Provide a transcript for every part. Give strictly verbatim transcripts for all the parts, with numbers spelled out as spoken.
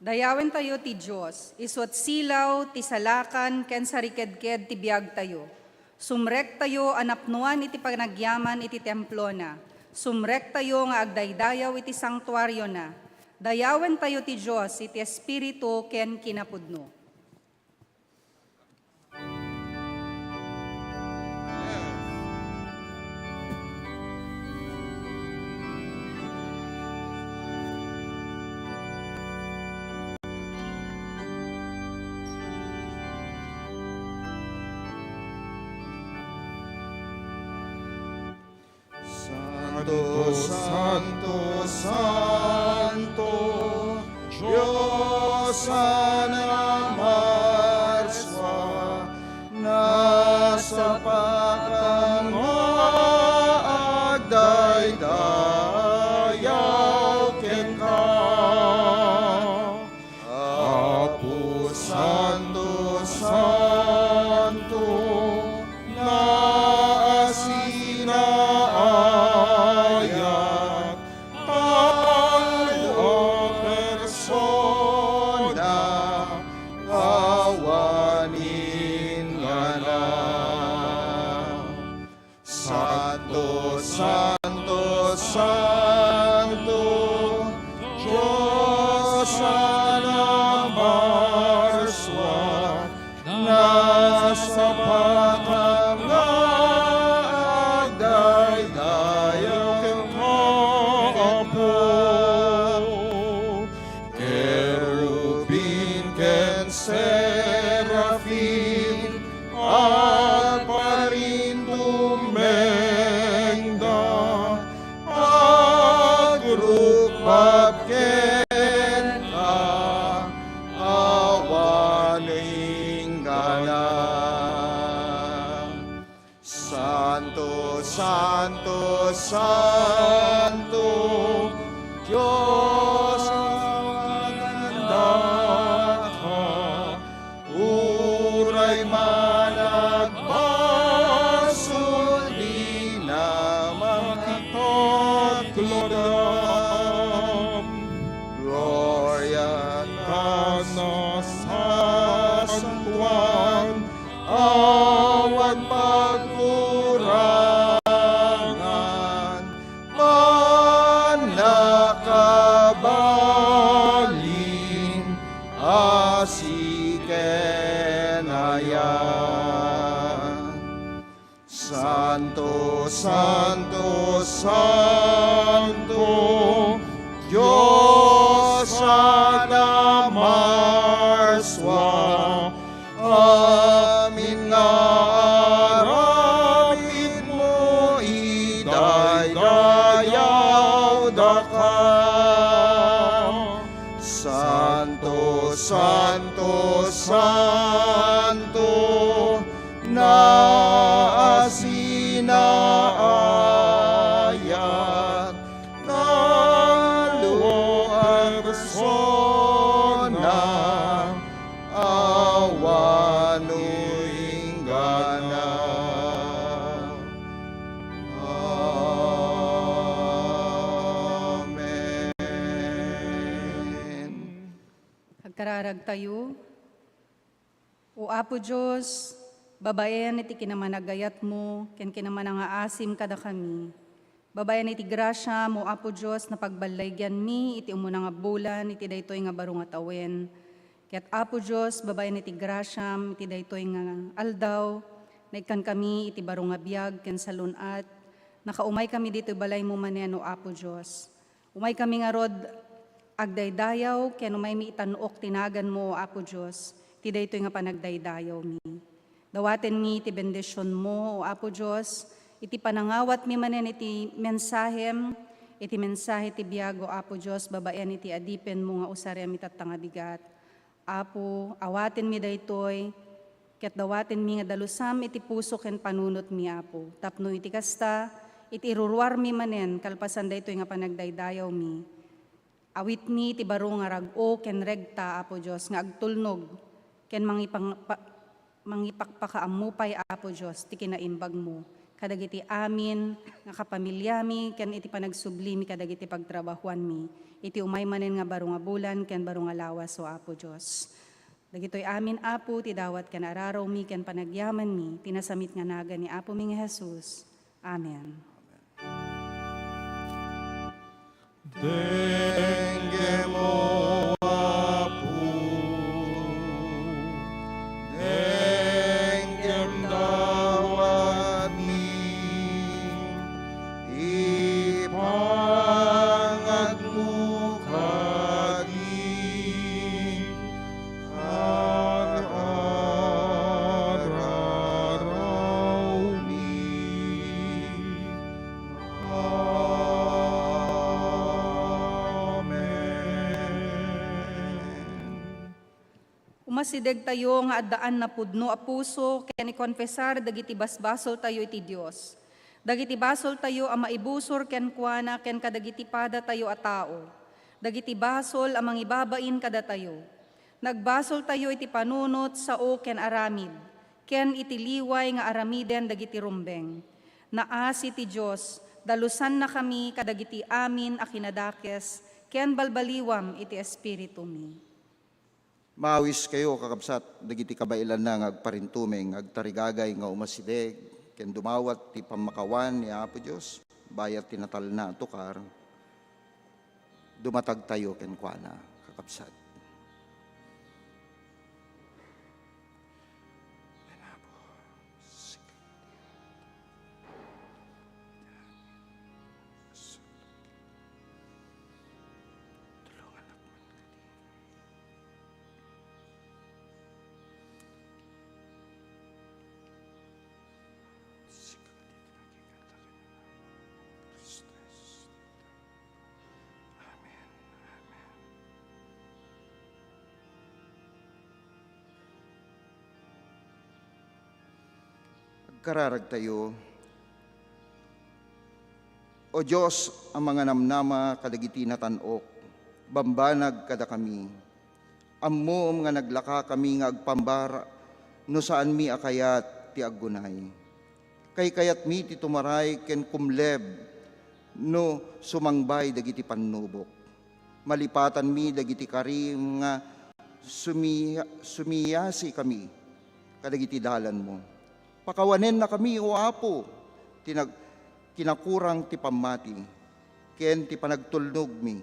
Dayawentayo ti Dios, isu a silaw ti salakan ken sarikedked ti biagtayo. Sumrektayo a napnoan iti panagyaman iti templona. Sumrektayo nga agdaydayaw iti santuariona. Dayawentayo ti Dios iti espiritu ken kinapudno. Santo, santo, santo, Dios a namarsua, nasapakan nga agdaydayaw kenka. Apo Santo, Santo, nga asinaayat, tallo a persona, awan ingganan. Santo, santo, santo, Dios a namarsua, nasapakan nga agdaydayaw kenka, Apo. Kerubim ken serafim, agparintumengda, agrukbab kenka, awan inggana. Santo, santo, santo, Dios a nagdaka, uray managbasol dina makipaggloriam. Gloria ta nasantuan, awan pagkurangan, mannakabalin a siken ayan. Santo, santo, santo, Dios a namarsua, amin nga aramidmo idaydayaw daka. Santo, santo, santo, naasinaayat, tallo a persona, awan inggana. Amen. Agkararagtayo. O Apo Dios, babaen iti kinamanagayatmo ken kinamanangaasim kadakami, babaen iti grasiam, O Apo Dios, napagballaygianmi iti umuna nga bulan iti daytoy nga baro nga tawen. Ket, Apo Dios, babaen iti grasiam iti daytoy nga aldaw, naikkankami iti baro nga biag ken salun-at, nakaumaykami ditoy balaymo manen, O Apo Dios. Umaykami ngarud agdaydayaw ken umaymi itan-ok ti naganmo, O Apo Dios, ti daytoy nga panagdaydayawmi. Dawatenmi ti bendisionmo, O Apo Dios, iti panangawatmi manen iti mensahem, iti mensahe ti biag, O Apo Dios, babaen iti adipenmo nga usarem ita nga bigat. Apo, awatenmi daytoy, ket dawatenmi nga dalusam iti puso ken panunotmi, Apo, tapno iti kasta, iti iruruarmi manen kalpasan daytoy nga panagdaydayawmi, awitmi ti baro nga rag-o ken regta, Apo Dios, nga agtulnog ken mangipang-, pa-, mangipakpakaammo pay, Apo Dios, ti kinaimbagmo. kadagiti amin nga kapamiliami ken iti panagsublimi kadagiti pagtrabahuanmi iti umay manen nga baro nga bulan ken baro nga lawas, O Apo Dios. Dagitoy amin, Apo, ti dawat ken ararawmi ken panagyamanmi ti nasamit nga nagan ni Apomi nga Jesus. Amen. Denggem, O Apo, denggem dawatmi, ipangadmo kadi, ararawmi. Amen. Umasidegtayo nga addaan napudno a puso ken ikonfesar dagiti basbasoltayo iti Dios, dagiti basoltayo a maibusor kenkuana ken kadagiti padatayo a tao, dagiti basol a mangibabain kadatayo. Nagbasoltayo iti panunot sao ken aramid, ken iti liway nga aramiden dagiti rumbeng. Naasi ti Dios, dalusannakami kadagiti amin a kinadakes ken balbaliwam iti espiritumi. Maawiskayo, kakabsat, dagiti kabaelanna nga agparintumeng, agtarigagay nga umasideg, ken dumawat ti pammakawan ni Apo Dios, bayat ti natalna a tukar. Dumatagtayo kenkuana, kakabsat. Amen. Amen. Agkararagtayo. O Dios a manganamnama kadagiti natan-ok, bambanag kadakami. Ammom nga naglakakami nga agpambar no saanmi a kayat ti aggunay. Kaykayatmi ti tumaray ken kumleb no sumangbay dagiti pannubok. Malipatanmi dagiti karim nga sumi-, sumiyasikami kadagiti dalanmo. Pakawanennakami, O Apo, ti nag-, kinakurang ti pammati ken ti panagtulnogmi.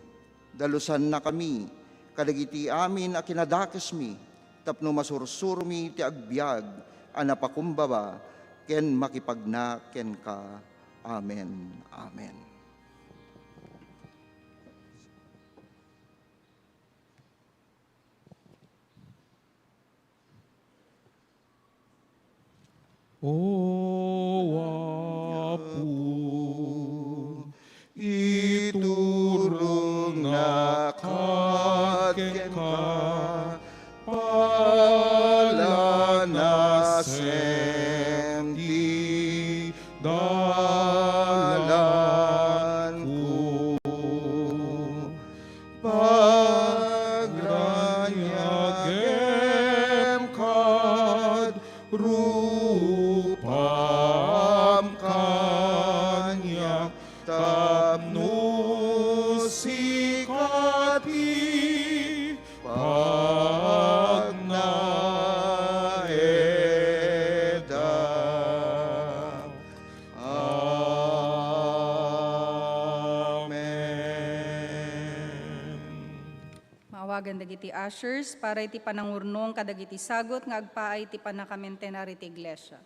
Dalusannakami kadagiti amin a kinadakesmi tapno masursuromi ti agbiag a napakumbaba ken makipagna kenka. Amen. Amen. O Apo, iturongnak kenka, palanasem ti dalanko. Pagraniagem kad rupam kaniak tapno sika ti pagnaedda. Amen. Maawagan dagiti ushers para iti panangurnong kadagiti sagut nga agpaay iti pannakamentenar iti iglesia.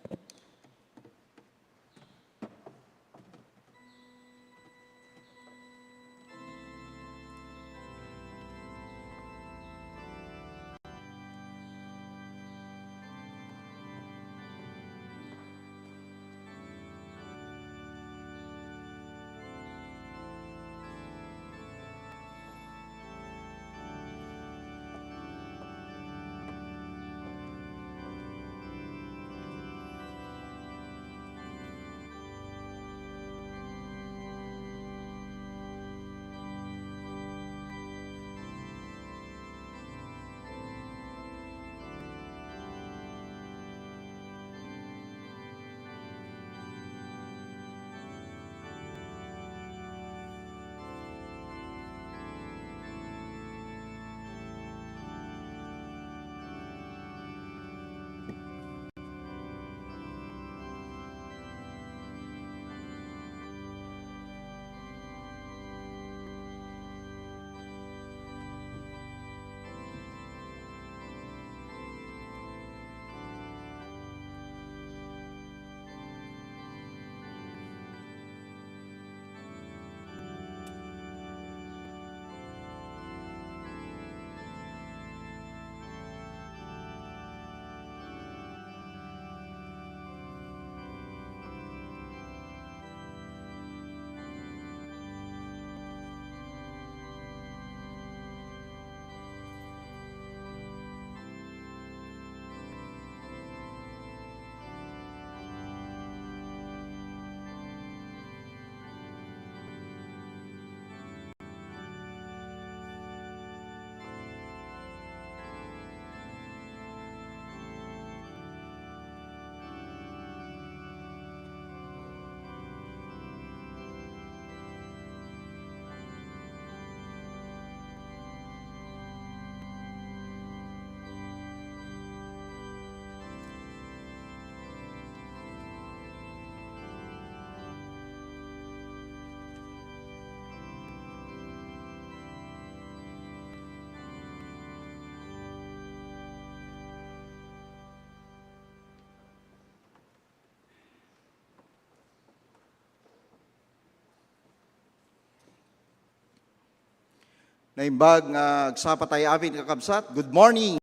Naimbag nga agsapa tayo amin, kakabsat. Good morning.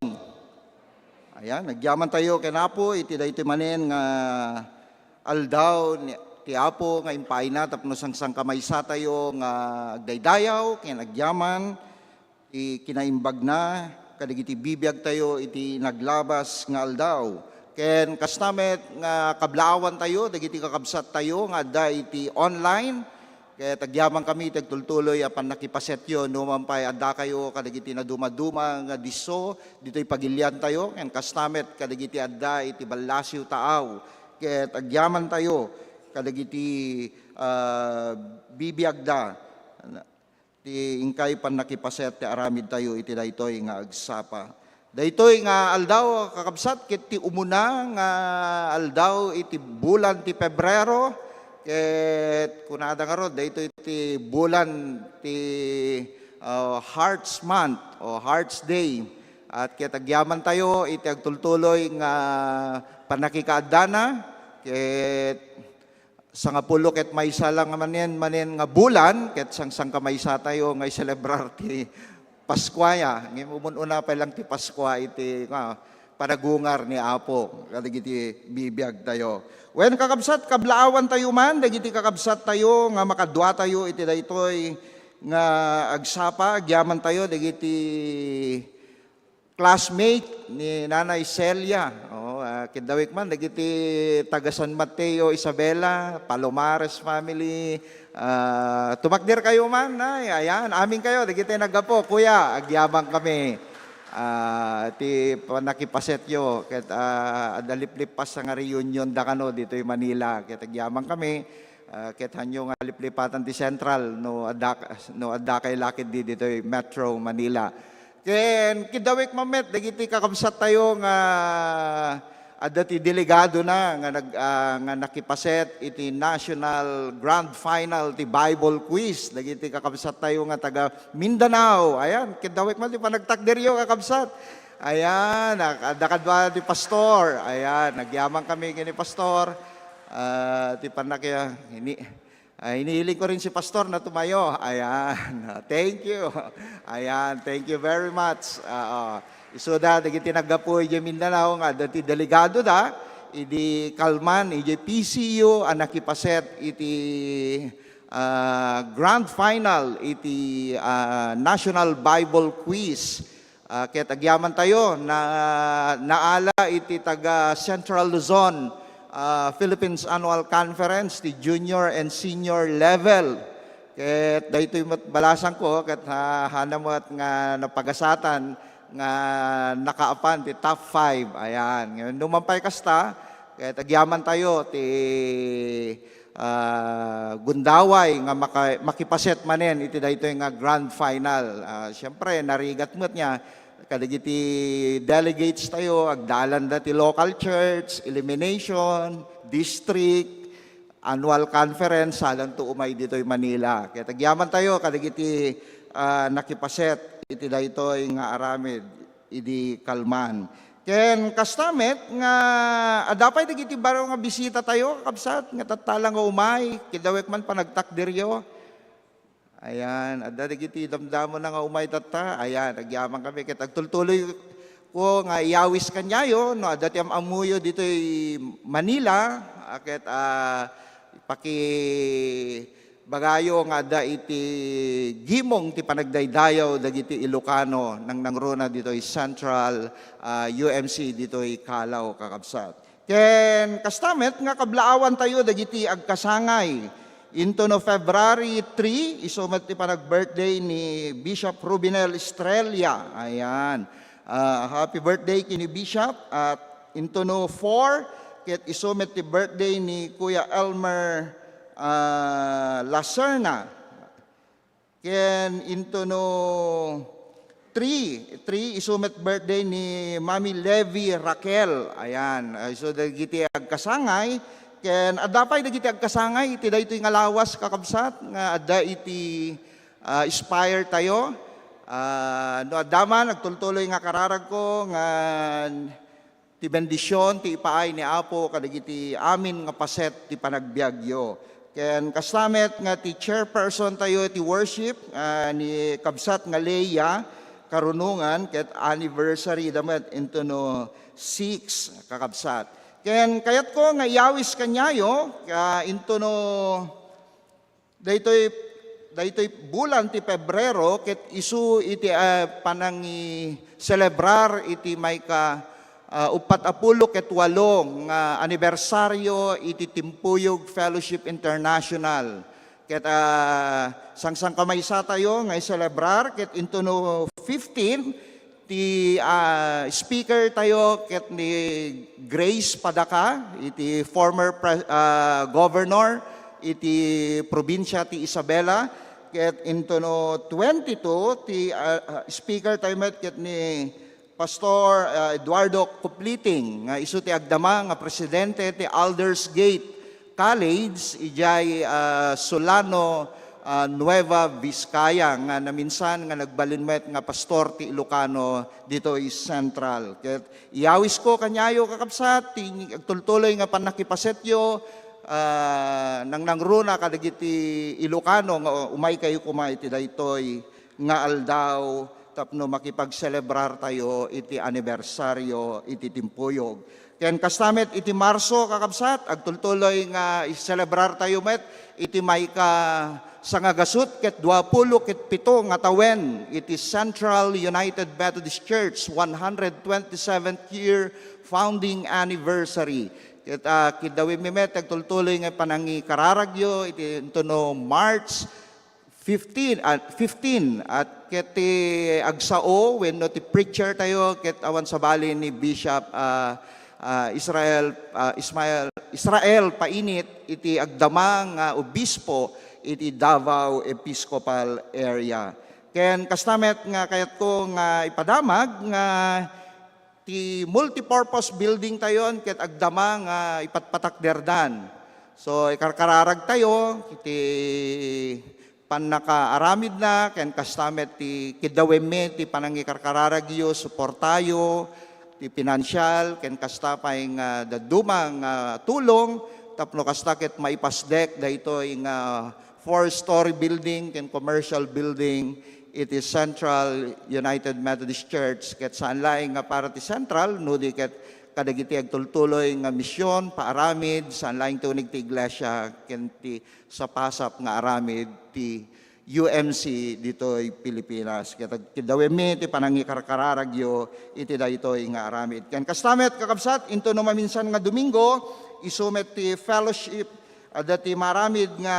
Ayan, nagyaman tayo ken Apo iti daytoy manen nga aldaw ni, ti Apo nga impaayna tapno sangsangkamaysa tayo nga agdaydayaw ken agyaman ti kinaimbagna kadagiti bibiag tayo iti naglabas nga aldaw. Ken kasta met nga kablaawan tayo dagiti kakabsat tayo nga adda iti online, ket agyamankami iti agtultuloy a pannakipasetyo, numan pay addakayo kadagiti nadumaduma nga disso ditoy pagiliantayo, ken kasta met kadagiti adda iti ballasiw taaw, ket agyamantayo kadagiti, ah, bibiagda. Ti inkay pannakipaset ti aramidtayo iti daytoy nga agsapa. Daytoy nga aldaw, kakabsat, ket ti umuna nga aldaw iti bulan ti Pebrero, ket kunada ngarud, daytoy ti bulan ti, ah, Hearts Month o Hearts Day. At ket agyamantayo iti agtultuloy nga pannakikaaddana, ket sangapulo ket maysa lang manen, manen nga bulan, ket sangsangkamaysatayo nga iselebrar ti Paskua ya. Ngem umun-una pay lang ti Paskua iti, ah, panagungar ni Apo kadagiti bibiagtayo. Wen, kakabsat, kablaawantayo man dagiti kakabsattayo nga makaduatayo iti daytoy nga agsapa, agyamantayo dagiti classmate ni Nanay Celia. Oo, ah, kiddawek man dagiti taga San Mateo, Isabela, Palomares family. Ah, tumakder kayo man, Nay. Ayan, amin kayo, dagiti naggapu. Kuya, agyaman kami. Ah, ti pannakipasetyo. Ket, ah, adda liplippas nga reunion da kano ditoy Manila. Ket agyaman kami. Ah, ket hanyo nga liplipatan ti Central no adda, no adda kay lakid di ditoy Metro Manila. Ken kiddawek man met dagiti kakabsattayo nga adda ti delegado na nga nag-, ah, nga nakipaset iti National Grand Final ti Bible Quiz dagiti kakabsattayo nga taga Mindanao. Ayan, kiddawek man ti panagtakderyo, kakabsat. Ayan, nak-, adda kadua ti pastor. Ayan, nagyaman kami ken ni pastor. Ah, ti pannak-, ini-, Ah, iniiling ko rin si Pastor na tumayo. Ayan. Thank you. Ayan. Thank you very much. Oo. Isuda, dagiti naggapu idiay Mindanao nga adda ti delegado da, idi kalman, idiay P C U, a nakipaset iti, ah, grand final iti, ah, National Bible Quiz. Ah, ket agyamantayo, na-, naala iti taga Central Luzon, ah, Philippines Annual Conference ti junior and senior level. Ket daytoy met balasangko, ket ha-, hana met nga napagasatan nga nakaapan ti top five. Ayan. Ngayon, numan pay kasta, ket agyamantayo ti ah, gundaway nga maka-, makipaset manen iti daytoy nga grand final. Ah, siempre, narigat met nga kadagiti delegates tayo, agdalanda ti local church, elimination, district, annual conference, salanto umay ditoy Manila. Ket agyamantayo kadagiti, ah, nakipaset iti daytoy nga aramid idi kalman. Ken kasta met nga adda pay dagiti baro nga bisitatayo, kakabsat, nga tattala nga umay, kiddawek man panagtakderyo. Ayan, adda dagiti damdamon nga umay tatta. Ayan, agyaman kami ket agtultuloy ko nga iyawis kaniayo no adda ti am-ammoyo ditoy Manila, a ket, ah, paki- bagayo nga adda iti gimong ti panagdaydayaw dagiti Ilocano, nangnangruna ditoy Central, ah, U M C ditoy Calao, kakabsat. Ken kasta met nga kablaawantayo dagiti agkasangay. Intono February three, isu met ti panag-birthday ni Bishop Rubinel Estrella. Ayan. Ah, happy birthday kini Bishop. At intono four, ket isu met ti birthday ni Kuya Elmer, ah, Lacerna. Ken intono three, three, isu met birthday ni Mami Levi Raquel. Ayan, ah, isu dagiti agkasangay. Ken adda pay dagiti agkasangay iti daytoy nga lawas, kakabsat, nga adda iti, ah, Spire tayo. Ah, no adda man, agtultuloy nga kararagko nga ti bendision ti ipaay ni Apo kadagiti amin nga paset ti panagbiagyo. Ken kasta met nga ti chairperson tayo iti worship, ah, ni kabsat nga Leia Karunungan, ket anniversary da met intono six, kakabsat. Ken kayatko nga iyawis kaniayo, ah, intono daytoy, daytoy bulan ti Pebrero, ket isu iti, ah, panangiselebrar iti mayka, ah, uppat a pulo ket walo nga anibersaryo iti Timpuyog Fellowship International. Ket, ah, sangsangkamaysatayo nga iselebrar ket intono fifteen, ti, ah, speaker tayo ket ni Grace Padaka, iti former pre-, ah, governor iti probinsia ti Isabela, ket intono twenty-two ti, ah, ah, speaker tayo met ket ni Pastor, ah, Eduardo Kupliting, nga isu ti agdama nga presidente ti Aldersgate College idiay, ah, Solano, ah, Nueva Vizcaya, nga naminsan nga nagbalin met nga pastor ti Ilocano ditoy Central. Ket iyawisko kaniayo, kakabsat, ti agtultuloy nga pannakipasetyo, ah, nangnangruna kadagiti Ilocano nga umaykayo koma iti daytoy nga aldaw tapno makipagselebrar tayo iti anibersaryo iti Timpuyog. Ken kasta met iti Marso, kakabsat, agtultuloy nga iselebrar tayo met iti mayka sangagasut ket duapulo ket pito nga tawen iti Central United Methodist Church one hundred twenty-seventh year founding anniversary. Ket, ah, kiddawimmi met agtultuloy nga panangikararagyo iti intono March fifteen, ah, fifteen, at ket ti agsao wenno ti preacher tayo ket awan sabali ni Bishop, ah, ah, Israel, ah, Ismael, Israel Painit iti agdama nga obispo iti Davao Episcopal Area. Ken kasta met nga kayatko nga ipadamag nga ti multipurpose building tayon ket agdama nga ipatpatakderdan. So, ikarkararag tayo iti pannakaaramidna ken kasta met ti kiddawemmi ti panangikarkararagyo, suportayo, ti pinansial, ken kasta pay nga dadduma nga tulong tapno kasta ket maipasdek daytoy nga four-story building ken commercial building iti Central United Methodist Church, ket saan laeng nga para ti Central, no di ket kadagiti agtultuloy nga mision, paaramid, saan laeng ti uneg ti iglesia, ken ti sapasap nga aramid ti U M C ditoy Pilipinas. Ket agkiddawemmi ti panangikarkararagyo iti daytoy nga aramid. Ken kasta met, kakabsat, intono maminsan nga Domingo, isu met ti fellowship, adda ti maaramid nga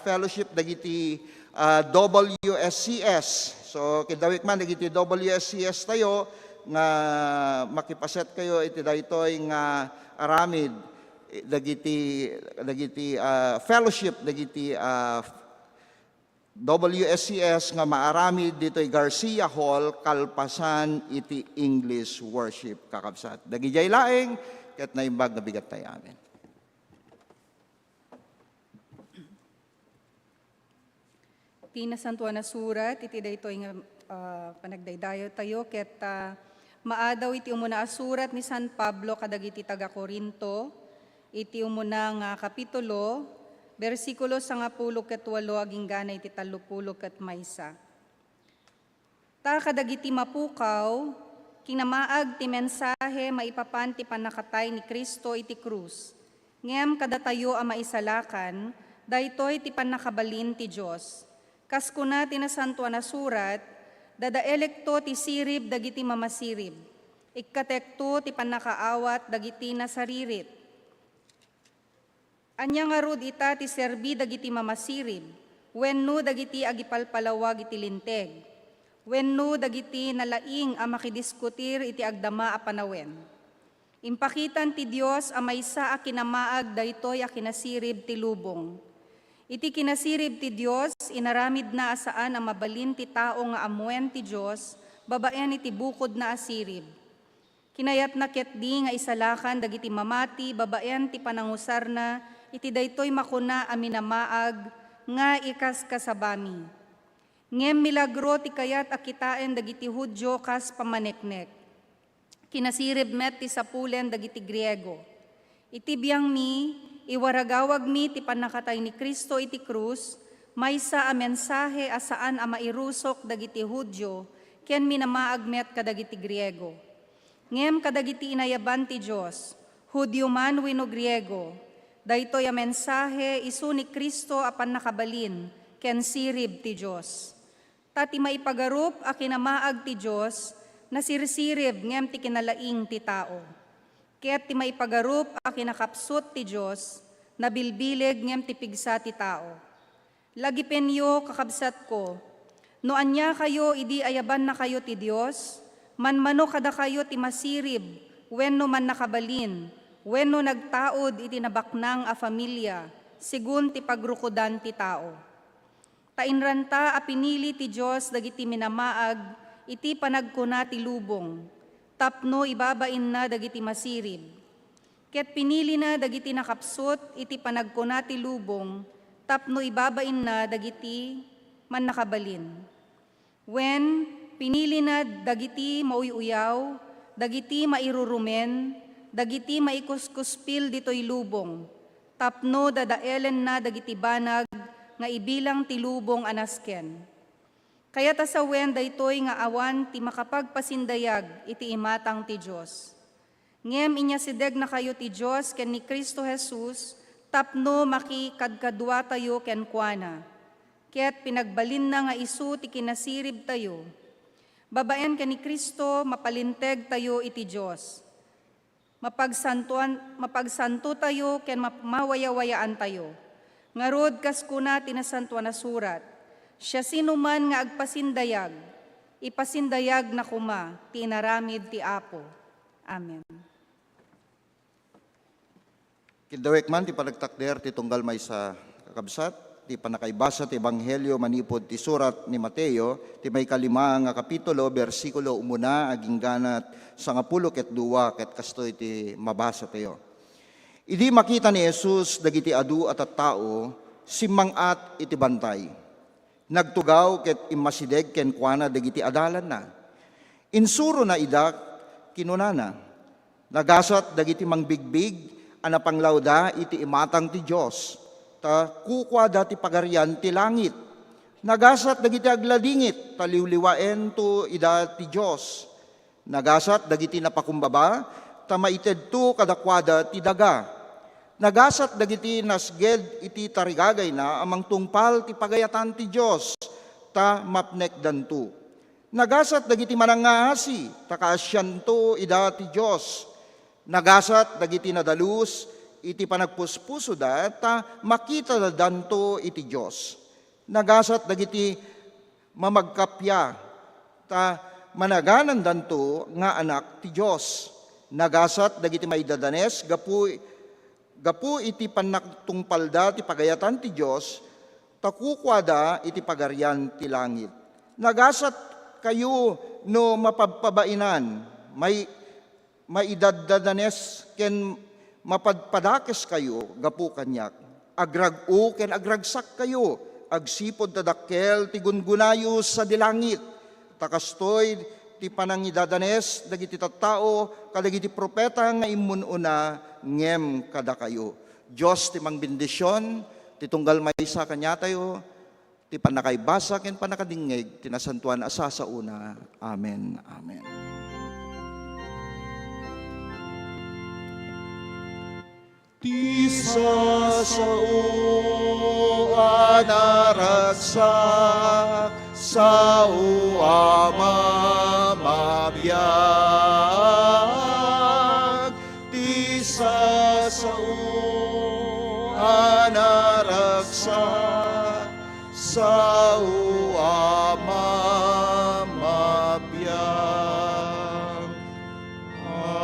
fellowship dagiti, ah, W S C S. So, kiddawek man dagiti W S C S tayo nga makipaset kayo iti daytoy nga aramid, eh, dagiti, dagiti, ah, fellowship, dagiti, ah, W S C S nga maaramid ditoy Garcia Hall kalpasan iti English worship, kakabsat. Dagidiay laeng ket naimbag nga bigat tayo. Amen. Ti Nasantoan a Surat iti daytoy nga, ah, panagdaydayaw tayo ket, ah, maadaw iti umuna a surat ni San Pablo kadagiti taga-Corinto, iti umuna nga kapitulo, bersikulo sangapulo ket walo agingga na iti tallopulo ket maysa. Ta kadagiti mapukaw, kinamaag ti mensahe maipapan ti pannakatay ni Cristo iti krus. Ngem kadatayo a maisalakan, daytoy ti pannakabalin ti Dios. Kas kuna ti Nasantoan a Surat, "Dadaelekto ti sirib dagiti mamasirib. Ikkatekto ti pannakaawat dagiti nasaririt." Ania ngarud ita ti serbi dagiti mamasirib wenno dagiti agipalpalawag iti Linteg wenno dagiti nalaing a makidiskutir iti agdama a panawen? Impakitan ti Dios a maysa a kinamaag daytoy a kinasirib ti lubong. Iti kinasirib ti Dios, inaramidna a saan a mabalin ti tao nga ammuen ti Dios babaen iti bukodna a sirib. Kinayatna ketdi nga isalakan dagiti mamati babaen ti panangusarna iti daytoy makuna a minamaag nga ikaskasabami. Ngem milagro ti kayat a kitaen dagiti Judio kas pammaneknek. Kinasirib met ti sapulen dagiti Griego. Iti biangmi, Iwaragawagmi ti pannakatay ni Cristo iti krus, maysa a mensahe a saan a mairusok dagiti Judio ken minamaag met kadagiti Griego. Ngem kadagiti inayaban ti Dios, Judio man wenno Griego, daytoy a mensahe isu ni Cristo a pannakabalin ken sirib ti Dios. Ta ti maipagarup a kinamaag ti Dios, nasirsirib ngem ti kinalaing ti tao. Ket ti maipagarup a kinakapsut ti Dios, nabilbileg ngem ti pigsa ti tao. Lagipenyo, kakabsatko, no aniakayo idi ayabannakayo ti Dios, manmano kadakayo ti masirib wenno mannakabalin wenno nagtaud iti nabaknang a familia, segun ti pagrukodan ti tao. Ta inranta a pinili ti Dios dagiti minamaag iti panagkuna ti lubong, tapno ibabainna dagiti masirib. Ket pinilina dagiti nakapsut iti panagkuna ti lubong tapno ibabainna dagiti mannakabalin. Wen, pinilina dagiti mauy-uyaw, dagiti mairurumen, dagiti maikuskuspil ditoy lubong, tapno dadaelenna dagiti banag nga ibilang ti lubong a nasken. Kayat a sawen daytoy nga awan ti makapagpasindayag iti imatang ti Dios. Ngem inyasidegnakayo ti Dios ken ni Cristo Jesus tapno makikadkaduatayo kenkuana, ket pinagbalinna nga isu ti kinasiribtayo. Babaen ken ni Cristo, mapalintegtayo iti Dios. Mapagsantuan-, mapagsantotayo ken map-, mawayawayaantayo. Ngarud, kas kuna ti Nasantoan a Surat, "Siasinoman nga agpasindayag, ipasindayagna koma ti inaramid ti Apo." Amen. Kiddawek man ti panagtakder ti tunggal maysa, kakabsat, ti pannakaibasa ti Ebanghelio manipud ti surat ni Mateo, ti maikalima nga kapitulo, bersikulo umuna agingga sangapulo ket dua, ket kastoy ti mabasatayo. Idi makita ni Jesus dagiti adu a tattao, simmang-at iti bantay. Nagtugaw ket immasideg kenkuana dagiti adalanna. Insurona ida, kinunana, "Nagasat dagiti mangbigbig a napanglawda iti imatang ti Dios, ta kukuada ti Pagarian ti langit. Nagasat dagiti agladingit, ta liwliwaento ida ti Dios. Nagasat dagiti napakumbaba, ta maitedto kadakuada ti daga. Nagasat dagiti nasged iti tarigagayna a mangtungpal ti pagayatan ti Dios, ta mapnekdanto. Nagasat dagiti manangngaasi, ta kaasianto ida ti Dios. Nagasat dagiti nadalus iti panagpuspusoda, ta makitadanto iti Dios. Nagasat dagiti mamagkappia, ta managanandanto nga anak ti Dios. Nagasat dagiti maidadanes gapu, gapu iti pannatungpalda ti pagayatan ti Dios, ta kukuada iti Pagarian ti langit. Nagasatkayo no mapabpabainan, may, maidaddadanes ken mapadpadakeskayo gapu kaniak. Agrag-o ken agragsakkayo agsipud ta dakkel ti gungunayo sadi langit. Ta kastoy ti panangidadanes dagiti tattao kadagiti profeta nga immun-una ngem kadakayo." Dios ti mangbendision ti tunggal maysa kaniatayo, ti pannakaibasa ken pannakadingngeg ti nasantoan a sasaona. Amen. Amen. Ti sasao a naragsak, sao a mamabiag. Ti sasao a naragsak, sao a mamabiag. Amen.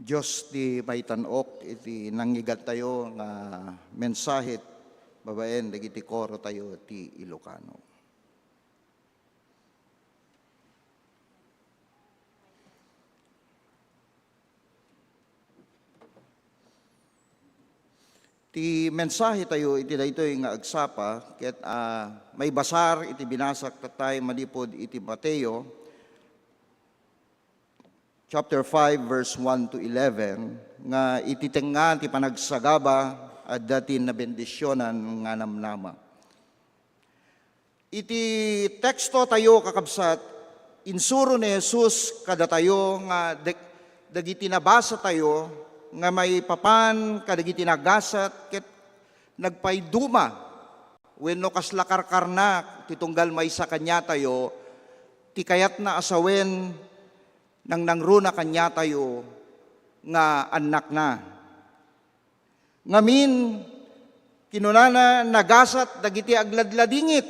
Dios ti maitan-ok iti nangngegantayo nga mensahe babaen dagiti koro tayo ti Ilocano. Ti mensahe tayo iti daytoy nga agsapa ket, ah, maibasar iti binasak tatay manipud iti Mateo chapter five, verse one to eleven, nga iti tengnga ti panagsagaba, adda ti nabendisionan nga namnama. Iti teksto tayo, kakabsat, insuro ni Jesus kadatayo nga dag-, dagiti nabasa tayo nga maipapan kadagiti nagasat ket nagpaiduma wenno kasla karkarna ti tunggal maysa kaniatayo ti kayatna a sawen nangnangruna kaniatayo nga annakna. Ngamin, kinunana, nagasat dagiti agladladingit,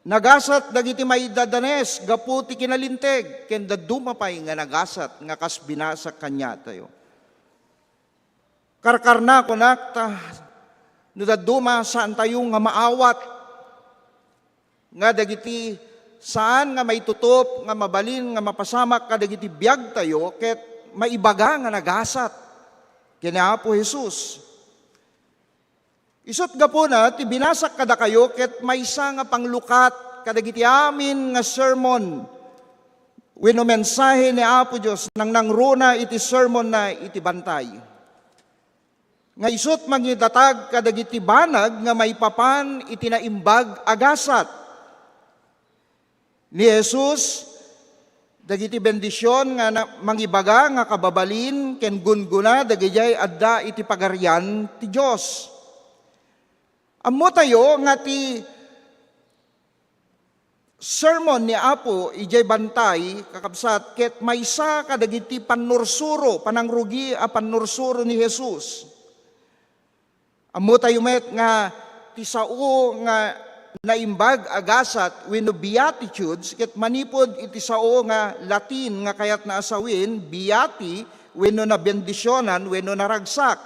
nagasat dagiti maidadanes gapu ti kinalinteg, ken dadduma pay nga nagasat nga kas binasak kaniatayo. Karkarna, kunak, ta no dadduma, saantayo nga maawat nga dagiti saan nga maitutop nga mabalin nga mapasamak kadagiti biagtayo ket maibaga nga nagasat ken ni Apo Jesus. Isut' gapuna ti binasak kadakayo ket maysa nga panglukat kadagiti amin nga sermon wenno mensahe ni Apo Dios nangnangruna iti sermonna iti bantay. Nga isut' mangidatag kadagiti banag nga maipapan iti naimbag a gasat. Ni Jesus, dagiti bendision nga na-, mangibaga nga kababalin ken gunggona dagidiay adda iti Pagarian ti Dios. Ammotayo nga ti sermon ni Apo idiay bantay, kakabsat, ket maysa kadagiti pannursuro, panangrugi a pannursuro ni Jesus. Ammotayo met nga ti sao nga naimbag a gasat wenno beatitudes ket manipud iti sao nga Latin nga kayatna a sawen, beati wenno nabendisionan wenno naragsak,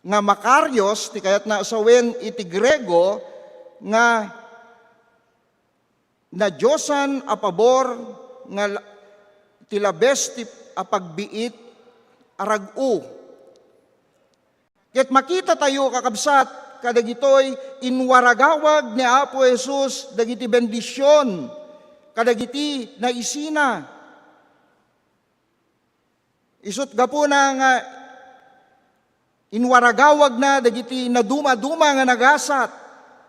nga makarios ti kayatna a sawen iti Griego nga nadiosan a pabor nga la-, ti labes ti a pagbiit a rag-o. Ket makitatayo, kakabsat, kadagitoy inwaragawag ni Apo Jesus dagiti bendision kadagiti naisina. Isut' gapuna nga inwaragawagna dagiti nadumaduma nga nagasat,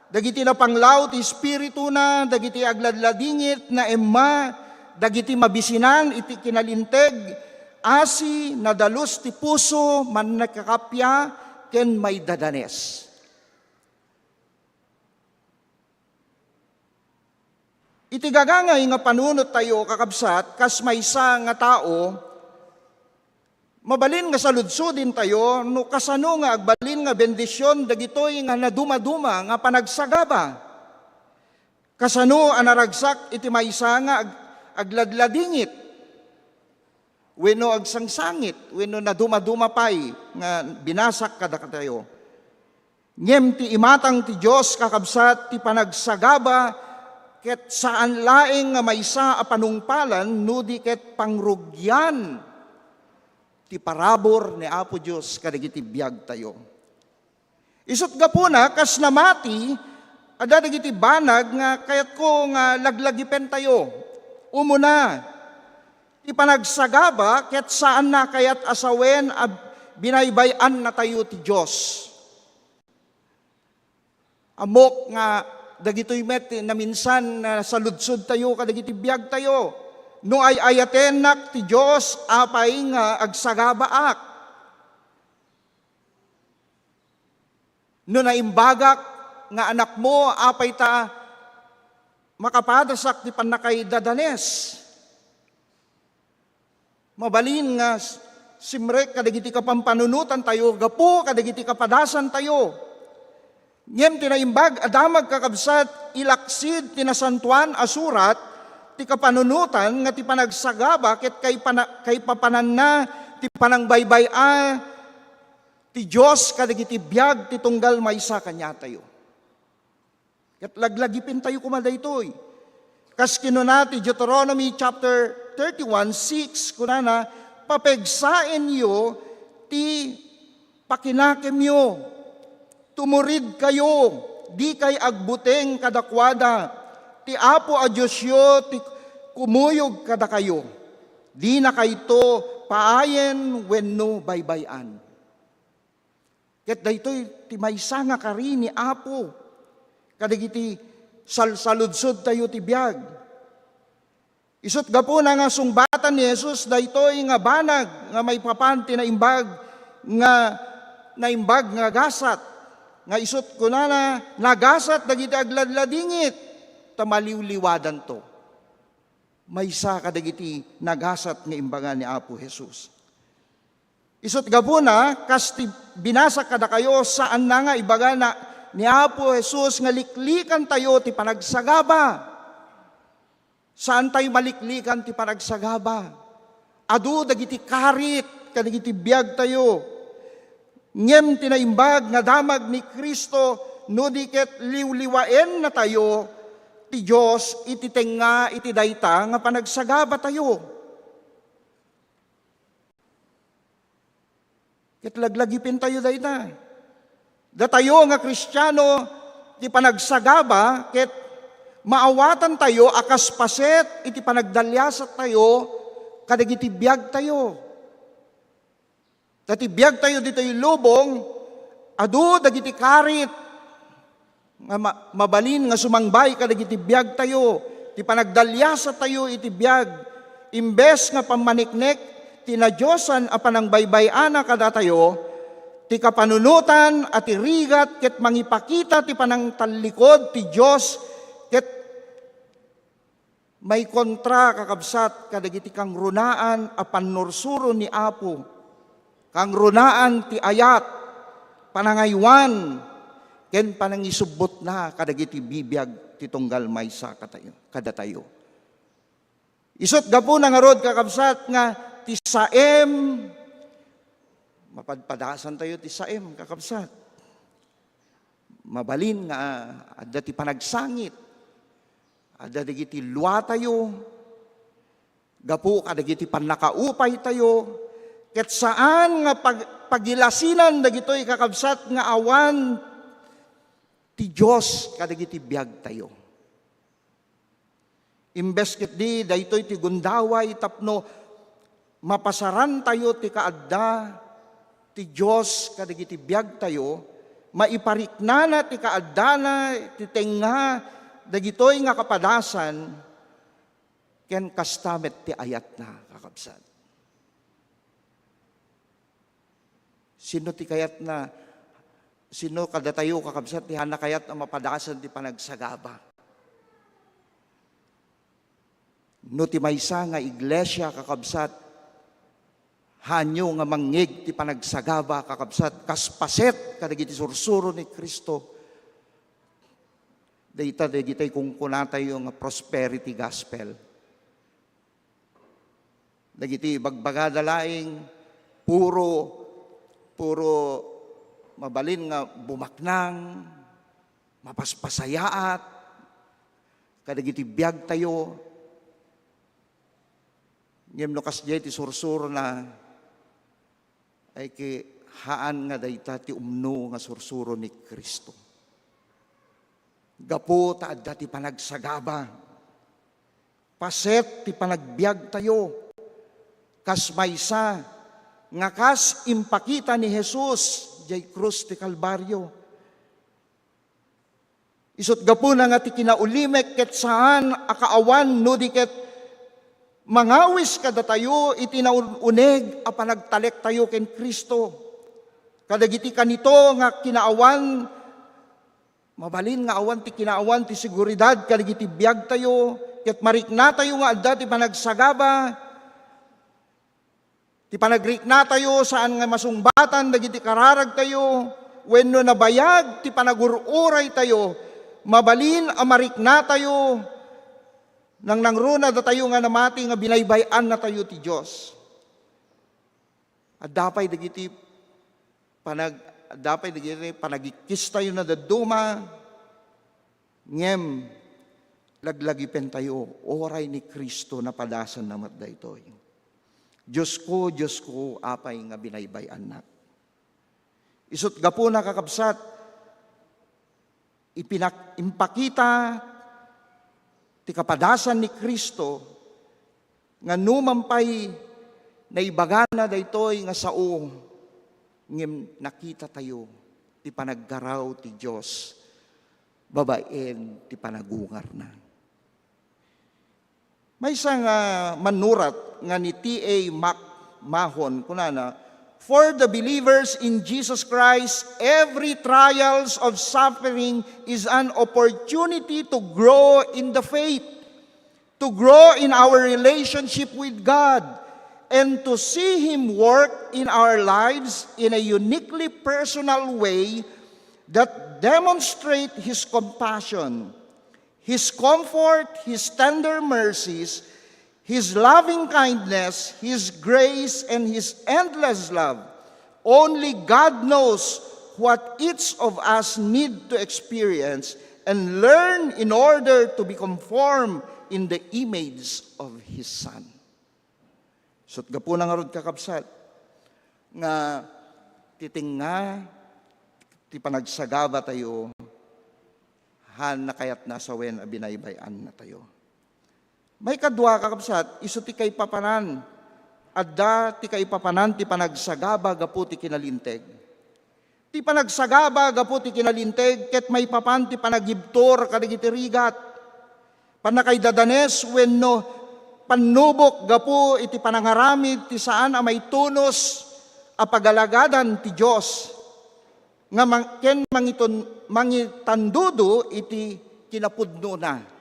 dagiti napanglaw ti espirituna, dagiti agladladingit, naemma, dagiti mabisinan iti kinalinteg, asi, nadalus ti puso, mannakakappia, ken maidadanes. Iti gagangay nga panunottayo, kakabsat, kas maysa nga tao, mabalin nga saludsodentayo no kasano nga agbalin nga bendision dagitoy nga nadumaduma nga panagsagaba. Kasano a naragsak iti maysa nga ag-, agladladingit, wenno agsangsangit, wenno nadumaduma pay nga binasak kadakatayo? Ngem ti imatang ti Dios, kakabsat, ti panagsagaba, ket saan laeng nga maysa a panungpalan no di ket pangrugian ti parabur ni Apo Dios kadagiti biagtayo. Isut' gapuna, kas namati, adda dagiti banag nga kayatko nga laglagipentayo. Umuna, ti panagsagaba ket saanna kayat a sawen a binaybay-annatayo ti Dios. Ammok nga dagitoy met ti naminsan nga saludsodtayo kadagiti biagtayo. No ay-ayatennak ti Dios, apay nga agsagabaak? No naimbagak nga anakmo, apay ta makapadasak ti pannakaidadanes? Mabalin nga s-, simrek kadagiti kapampanunotantayo gapu kadagiti kapadasantayo. Ngem ti naimbag a damag, kakabsat, ilaksid ti Nasantoan a Surat ti kapanunotan nga ti panagsagaba ket kaipana-, kaipapananna ti panangbaybay-a ti Dios kadagiti biag ti tunggal maysa kaniatayo. Ket laglagipentayo koma daytoy. Kas kinuna ti Deuteronomy chapter thirty-one, six, kunana, "Papegsaenyo ti pakinakemyo. Tumuridkayo, dikay agbuteng kadakuada. Ti Apo a Diosyo ti kumuyog kadakayo. Dinakayto paayen wenno baybay-an." Ket daytoy ti maysa nga kari ni Apo kadagiti salsaludsodtayo ti biag. Isut' gapuna nga sungbatan ni Jesus daytoy nga banag nga maipapan ti naimbag nga, naimbag nga gasat, nga isut' kunana, "Nagasat dagiti agladladingit, ta maliwliwadanto." Maysa kadagiti nagasat nga imbaga ni Apo Jesus. Isut' gapuna, kas ti binasak kadakayo, saanna nga ibaga na ni Apo Jesus nga liklikantayo ti panagsagaba. Saantayo maliklikan ti panagsagaba. Adu dagiti karit kadagiti biagtayo. Ngem ti naimbag nga damag ni Cristo no di ket liwliwaennatayo ti Dios iti tengnga iti dayta nga panagsagabatayo. Ket laglagipentayo dayta. Datayo nga Kristiano, ti panagsagaba ket maawatantayo a kas paset iti panagdaliasattayo kadagiti biagtayo. Ta ti biagtayo ditoy lubong, adu dagiti karit nga ma-, mabalin nga sumangbay kadagiti biagtayo, ti panagdaliasatayo iti biag, imbes nga pammaniknek ti nadiosan a panangbaybay-ana kadatayo, ti kapanunotan a ti rigat ket mangipakita ti panangtallikod ti Dios ket maikontra, kakabsat, kadagiti kangrunaan a pannursuro ni Apo, kangrunaan ti ayat, panangaywan, ken panangisubbotna kadagiti bibiag ti tunggal maysa katayo-, kadatayo. Isut' gapuna ngarud, kakabsat, nga ti saem, mapadpadasantayo ti saem, kakabsat. Mabalin nga adda ti panagsangit, adda dagiti luatayo, gapu kadagiti pannakaupaytayo, ket saan nga pag-, pagilasinan dagitoy, kakabsat, nga awan ti Dios kadagiti biagtayo. Imbes ketdi, daytoy ti gundaway tapno mapasarantayo ti kaadda ti Dios kadagiti biagtayo, maipariknana ti kaaddana ti tengnga dagitoy nga kapadasan ken kasta met ti ayatna, kakabsat. Sino ti kayatna? Sino kadatayo, kakabsat, ti haanna kayat a mapadasan ti panagsagaba? No ti maysa nga iglesia, kakabsat, haanyo nga mangngeg ti panagsagaba, kakabsat, kas paset kadagiti sursuro ni Cristo, dayta dagiti kunkunatayo nga prosperity gospel. Dagiti ibagbagada laeng, puro, puro mabalin nga bumaknang, mapaspasayaat kadagiti biagtayo. Ngem no kasdiay ti sursurona, ay ki-, haan nga dayta ti umno nga sursuro ni Cristo. Gapu ta adda ti panagsagaba, paset ti panagbiagtayo, kas maysa nga kas impakita ni Jesus diay krus ti Kalbario. Isut' gapuna nga ti kinaulimek ket saan a kaawan no di ket mangawis kadatayo iti naun-uneg a panagtalektayo ken Cristo. Kadagiti kanito nga kinaawan, mabalin nga awan ti kinaawan ti seguridad kadagiti biagtayo, ket mariknatayo nga adda ti panagsagaba. Ti panagriknatayo, saan nga masungbatan dagiti kararagtayo, wenno nabayag ti panagur-uraytayo, mabalin a mariknatayo, nangnangruna datayo nga namati nga binaybay-annatayo ti Dios. Adda pay dagiti panag-, adda pay dagiti panagikkistayo nga dadduma, ngem laglagipentayo, uray ni Cristo napadasanna met daytoy. Diosko, Diosko, apay nga binaybay-annak? Isut' gapuna, kakabsat, ipinak-, impakita ti kapadasan ni Cristo nga numan pay naibagana daytoy nga sao, ngem nakitatayo ti panagkaraw ti Dios babaen ti panagungarna. Maysa nga mannurat nga ni T A Mac Mahon, kunana, "For the believers in Jesus Christ, every trials of suffering is an opportunity to grow in the faith, to grow in our relationship with God, and to see Him work in our lives in a uniquely personal way that demonstrate His compassion, His comfort, His tender mercies, His loving kindness, His grace, and His endless love. Only God knows what each of us need to experience and learn in order to be conformed in the image of His Son." Isut' gapuna ngarud, kakabsat, nga ti tengnga ti panagsagabatayo, haan a kayatna a sawen a binaybay-annatayo. Maikadua, kakabsat, isu ti kaipapanan. Adda ti kaipapanan ti panagsagaba gapu ti kinalinteg. Ti panagsagaba gapu ti kinalinteg ket maipapan ti panagibtur kadagiti rigat, pannakaidadanes wenno pannubok gapu iti panangaramid ti saan a maitunus a pagalagadan ti Dios nga mang-, ken mangiton-, mangitandudo iti kinapudnona.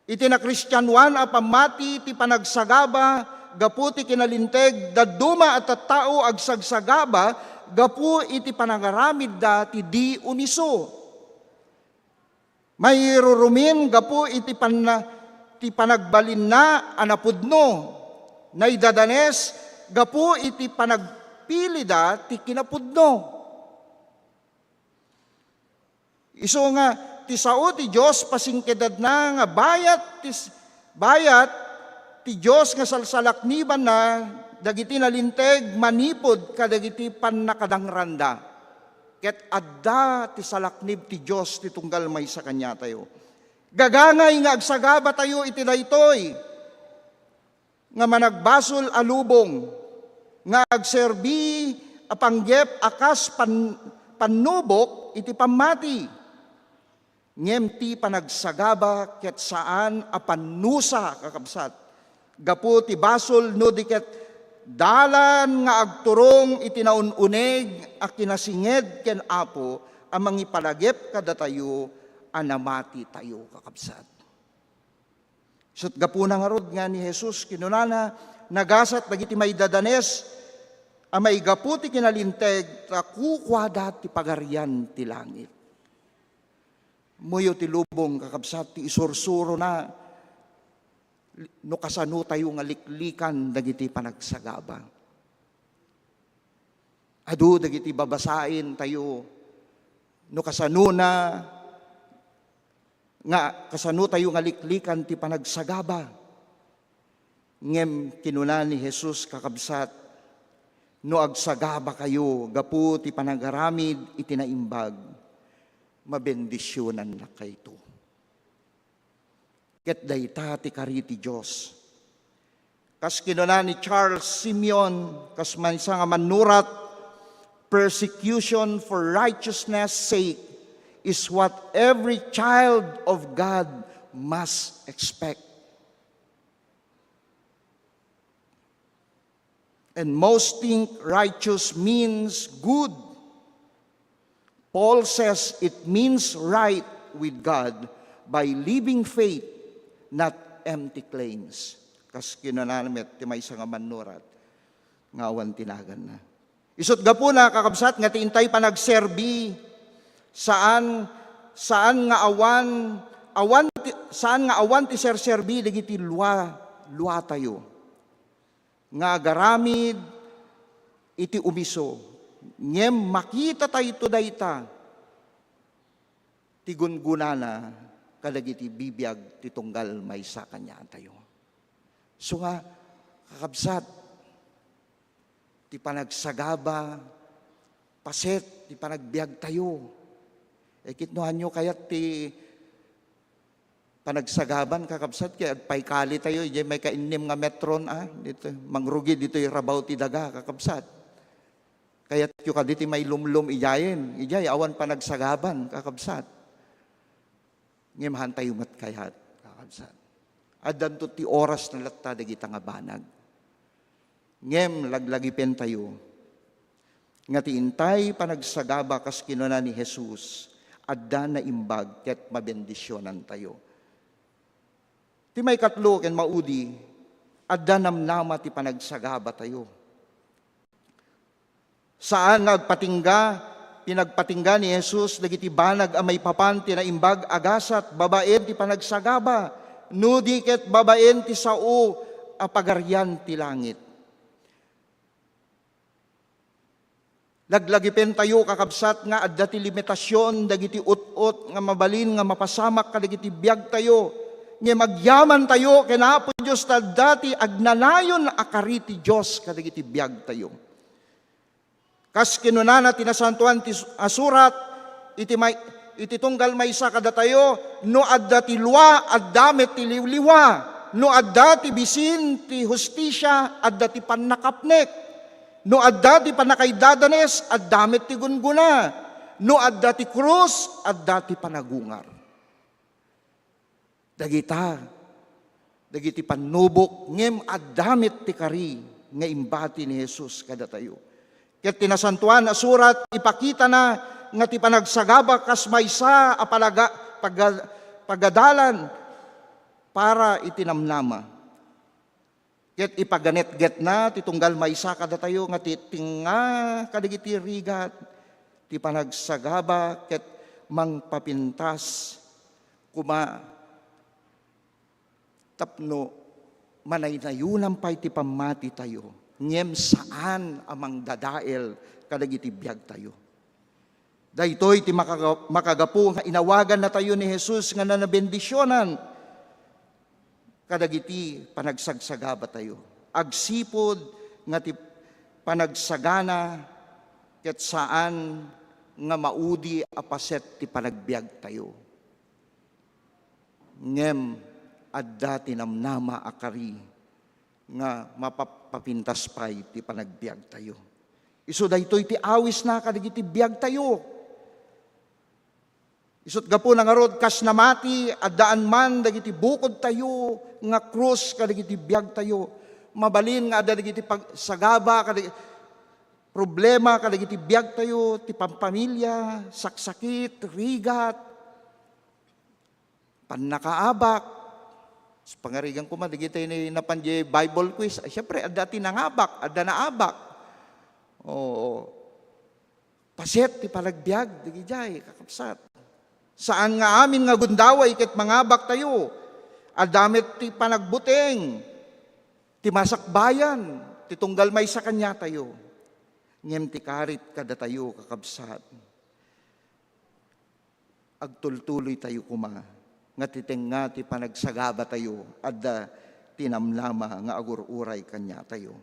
Iti nakristianoan a pammati ti panagsagaba gapu ti kinalinteg, dadduma a tattao agsagsagaba gapu iti panangaramidda ti di uniso. Mairurumin gapu iti panna-, ti panagbalinna a napudno. Naidadanes gapu iti panagpilida ti kinapudno. Isu nga, ti sao ti Dios pasingkedadna nga bayat ti s-, bayat ti Dios nga salsalaknibanna dagiti nalinteg manipud kadagiti pannakadangranda. Ket adda ti salaknib ti Dios ti tunggal maysa kaniatayo. Gagangay nga agsagabatayo iti daytoy nga managbasol a lubong nga agserbi a panggep a kas pan-, pannubok iti pammati. Ngem ti panagsagaba ket saan a pannusa, kakabsat, gapu ti basol no di ket dalan nga agturong iti naun-uneg a kinasinged ken Apo a mangipalagip kadatayo a namatitayo, kakabsat. Isut' gapuna ngarud nga ni Jesus, kinunana, nagasat dagiti maidadanes a maigapu ti kinalinteg ta kukuada ti pagarian ti langit. Ammoyo ti lubong, kakabsat, ti isursurona no kasanotayo nga liklikan dagiti panagsagaba. Adu dagiti babasaentayo no kasanona nga kasanotayo nga liklikan ti panagsagaba. Ngem kinuna ni Jesus, kakabsat, "No agsagabakayo gapu ti panagaramid iti naimbag, mabendisionannakayto." Ket dayta ti kari ti Dios. Kas kinuna ni Charles Simeon, kas maysa nga mannurat, "Persecution for righteousness' sake is what every child of God must expect." And most think righteous means good. Paul says it means right with God by living faith, not empty claims. Kas kinunana met ti maysa nga mannurat nga awan ti naganna. Isut' gapuna, kakabsat, nga ti intay panagserbi, saan, saan nga awan, awan ti, saan nga awan ti serserbi dagiti lua-, luatayo nga agaramid iti umiso, ngem makitatayto dayta ti gungunana kadagiti bibiag ti tunggal maysa kaniatayo. So nga, kakabsat, ti panagsagaba, paset ti panagbiagtayo. E, kitnoanyo kayat ti panagsagaban, kakabsat, kay agpaykali tayo, idiay maikainnem nga metron, a, dito, mangrugi ditoy rabaw ti daga, kakabsat. Kayatyo kadi ti mailumlom idiayen, idiay awan panagsagaban, kakabsat. Ngem haantayo met kayat, kakabsat. Addanto ti orasna latta dagita nga banag. Ngem laglagipentayo nga ti intay panagsagaba kas kinuna ni Jesus, adda naimbag ket mabendisionantayo. Ti maikatlo ken maudi, adda namnama ti panagsagabatayo. Saan nga agpatingga, pinagpatingga ni Jesus dagiti banag a maipapan ti naimbag a gasat babaen ti panagsagaba, no di ket babaen ti sao a pagarian ti langit. Laglagipentayo, kakabsat, nga adda ti limitasion dagiti ut-ot nga mabalin nga mapasamak kadagiti biagtayo. Ngem agyamantayo ken Apo Dios ta adda ti agnanayon a kari ti Dios kadagiti biagtayo. Kas kinunana ti Nasantoan ti su-, a Surat, iti may-, iti tunggal maysa kadatayo, "No adda ti lua, adda met ti liwliwa. No adda ti bisin ti hustisia, adda ti pannakapnek. No adda ti pannakaidadanes, adda met ti gunggona. No adda ti krus, adda ti panagungar." Dagita, dagiti pannubok, ngem adda met ti kari nga imbati ni Jesus kadatayo. Ket ti Nasantoan a Surat, ipakitana nga ti panagsagaba kas maysa a palaga-, paga-, pagadalan para iti namnama. Ket ipaganetgetna ti tunggal maysa kadatayo nga ti tengnga kadagiti rigat ti panagsagaba ket mangpapintas koma tapno manaynayonan pay ti pammatitayo, ngem saan a mangdadael kadagiti biagtayo. Daytoy ti makaga-, makagapu nga inawagannatayo ni Jesus nga nanabendisionan kadagiti panagsagsagabatayo. Agsipud nga ti panagsagana ket saan nga maudi a paset ti panagbiagtayo. Ngem adda ti namnama a kari nga mapap-, mapapintas pay ti panagbiagtayo. Isu daytoy ti awisna kadagiti biagtayo. Isut' gapuna ngarud, kas namati, addaan man dagiti bukodtayo nga krus kadagiti biagtayo. Mabalin nga adda dagiti pagsagaba, kadagiti problema kadagiti biagtayo, ti pampamilya, saksakit, rigat, pannakaabak. Pangarigan koma dagiti ni napan di Bible quiz. Ay, siyempre, adda ti nangabak, adda naabak. Oo. Paset ti panagbiag, dagijay, kakabsat. Saan nga amin nga gundaway ket mangabaktayo. Adda met ti panagbuteng, ti masakbayan, ti tunggal maysa kaniatayo. Ngem ti karit kadatayo, kakabsat. Agtultuloytayo koma nga ti tengnga ti panagsagabatayo, adda ti namnama nga agur-uray kaniatayo.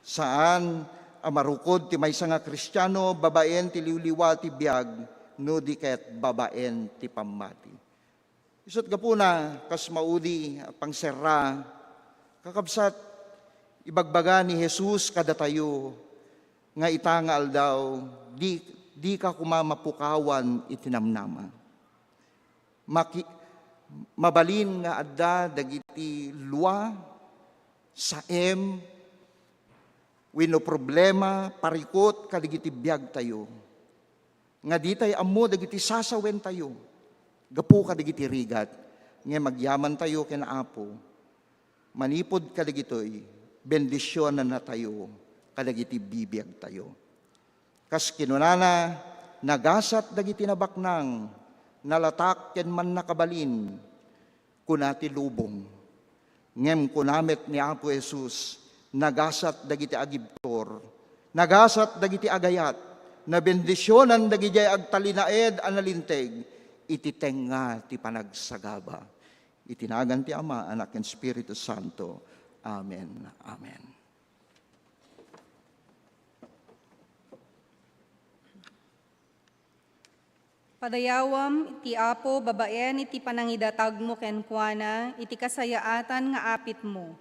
Saan a marukod ti maysa nga Kristiano babaen ti liwliwa ti biag no di ket babaen ti pammati. Isut' gapuna, kas maudi a pangserra, kakabsat, ibagbaga ni Jesus kadatayo nga ita nga aldaw, di, dika koma mapukawan iti namnama. Maki-, mabalin nga adda dagiti lua, saem, wenno problema, parikut kadagiti biagtayo. Nga ditay ammo dagiti sasawentayo gapu kadagiti rigat, ngem agyamantayo ken Apo. Manipud kadagitoy, bendisionannatayo kadagiti bibiagtayo. Kas kinunana, "Nagasat dagiti nabaknang, nalatak ken mannakabalin," kuna ti lubong. Ngem kuna met ni Apo Jesus, "Nagasat dagiti agibtur, Nagasat dagiti agayat, nabendisionan dagidiay agtalinaed a nalinteg iti tengnga ti panagsagaba. Iti nagan ti Ama, Anak, ken Espiritu Santo. Amen. Amen. Padayawam ti Apo babaen iti panangidatagmo kenkuana iti kasayaatan nga apitmo.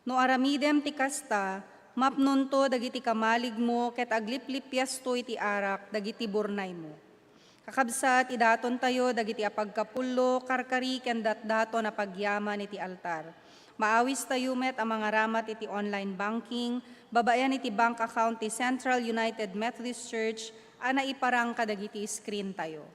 No aramidem ti kasta, mapnonto dagiti kamaligmo ket agliplipiasto iti arak dagiti burnaymo. Kakabsat, idatontayo dagiti apagkapullo, karkari, ken datdaton a pagyaman iti altar. Maawistayo met a mangaramat iti online banking babaen iti bank account ti Central United Methodist Church a naiparang kadagiti screen tayo.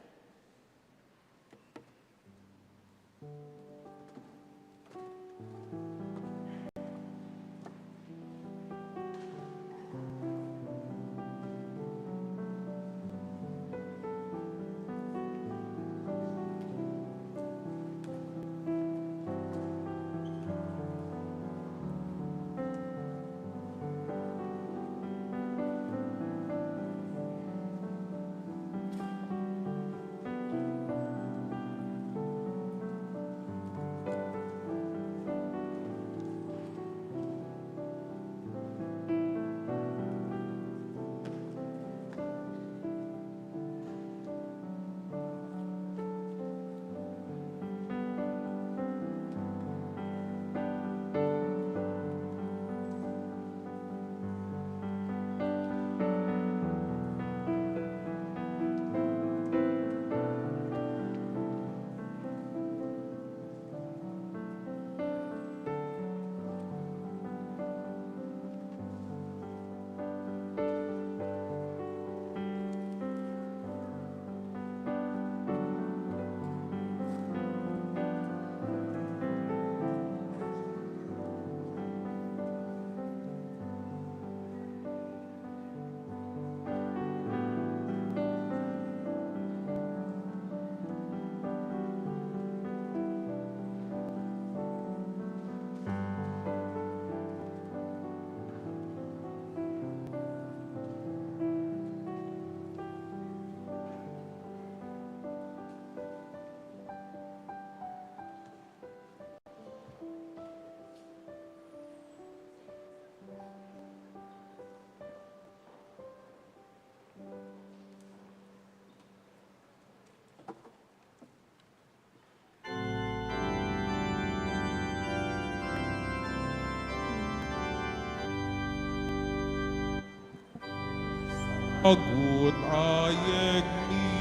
Agut ayegmi,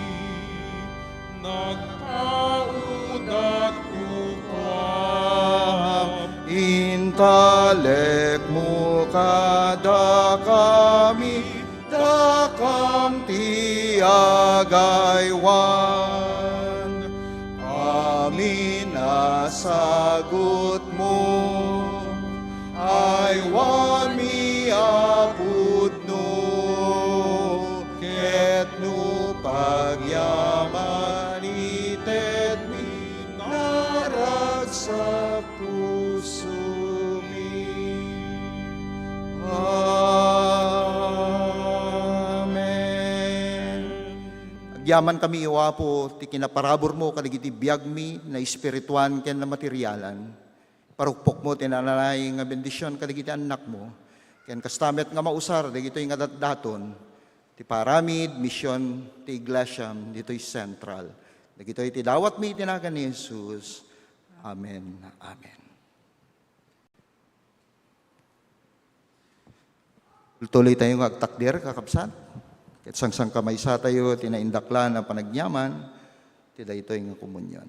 nagtaudak kukuam. Intalekmo kadakami, dakam ti agaywan. Amin a sagutmo, aywanmi a pudno, ket no pagyaman itedmi, naragsak pusomi. Amen. Agyamankami, O Apo, ti kinaparaburmo kadagiti biagmi, naespirituan ken namaterialan. Parukpokmo ti nananay nga bendision kadagiti annakmo, ken kasta met nga mausar dagitoy nga datdaton ti paramid, mision ti Iglesiam ditoy Central. Dagitoy ti dawatmi iti nagan ni Jesus. Amen. Amen. Tuloy tayo nga agtakder, kakabsat. Ket sangsangkamaysatayo ti naindaklan a panagyaman ti daytoy nga komunion.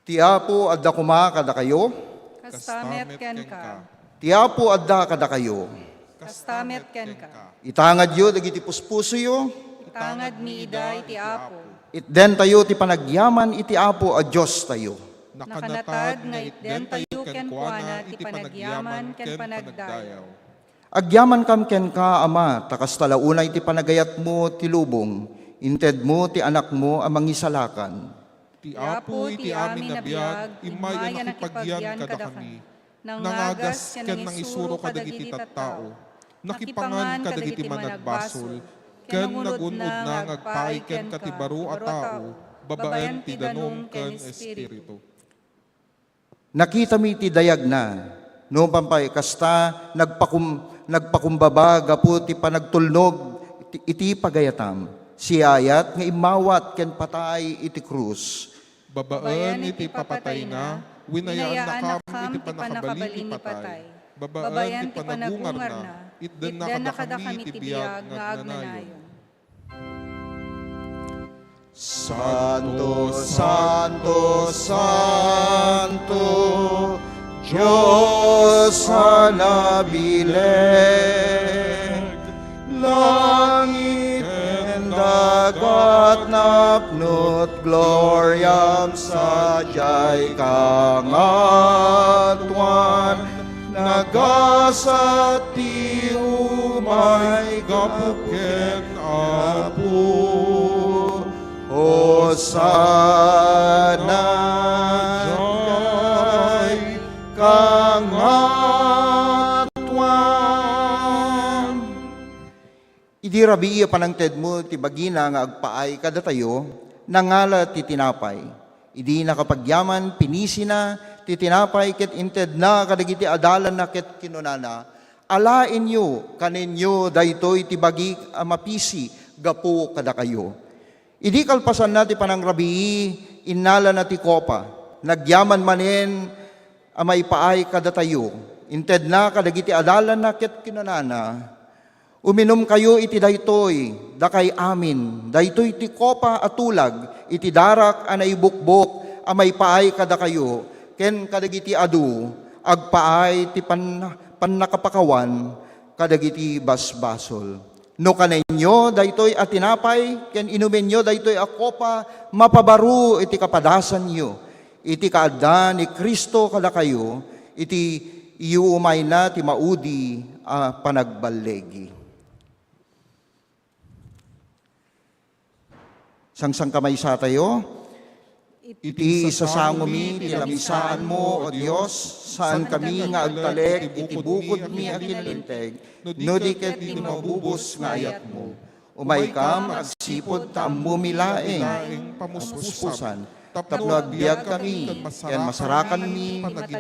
Ti Apo adda koma kadakayo. Kasta met kenka. Ti Apo adda kadakayo. Kasta met kenka. Itangadyo dagiti puspusoyo. Itangadmi ida iti Apo. Itdentayo ti panagyaman iti Apo a Diostayo. Nakanatad nga itdentayo kenkuana ti panagyaman ken panagdayaw. Agyamankam kenka, Ama, ta kasta la unay ti panagayatmo ti lubong, intedmo ti Anakmo a Mangisalakan. Ti Apo iti amin a biag, immay a nakipagyan kadakami, nangagas ken nangisuro kadagiti tattao, nakipangan kadagiti managbasol, ken nagun-odna nga agpaay kenka ti baro a tao babaen ti danum ken espiritu. Nakitami ti dayagna. Nupay pay kasta, nagpakum-, nagpakumbaba gapu ti panagtulnog iti, iti pagayatam. Siaayat nga immawat ken patay iti krus. Babaen iti papatayna, winayaannakam iti pannakabalin ni patay. Babaen ti panagungarna, itdennaka kadakami ti biag nga agnanayon. Santo, Santo, Santo, Dios a nabileg, langit ken dagat napno't gloriam, sadiay kangatoan. Nagasat ti umay gapu ken Apo. Hosanna, diay kangatoan. Idi rabii a panangtedmo ti bagina nga agpaay kadatayo, nangala ti tinapay. Idi nakapagyaman, pinisina ti tinapay ket intedna kadagiti adalanna ket kinunana, "Alaenyo, kanenyo, daytoy ti bagi a mapisi gapu kadakayo." Idi kalpasanna ti panangrabii, innalana ti kopa. Nagyaman manen a maipaay kadatayo, intedna kadagiti adalanna ket kinunana, "Uminumkayo iti daytoy, dakay amin. Daytoy ti kopa a tulag iti darak a naibukbok a maipaay kadakayo ken kadagiti adu, agpaay ti panna-, pannakapakawan kadagiti basbasol. No kanenyo daytoy a tinapay ken inumenyo daytoy a kopa, mapabaro iti kapadasanyo iti kaadda ni Cristo kadakayo iti iyuumayna ti maudi a panagballigi." Sangsangkamaysatayo. Iti isasangomi ti lamisaanmo, O Dios, saankami nga agtalek iti bukodmi a kinalinteg, no di ket ti mabubos nga ayatmo. Umaykam agsipud ta ammomi laeng a papuspusan, tapno agbiagkami ken masarakanmi iti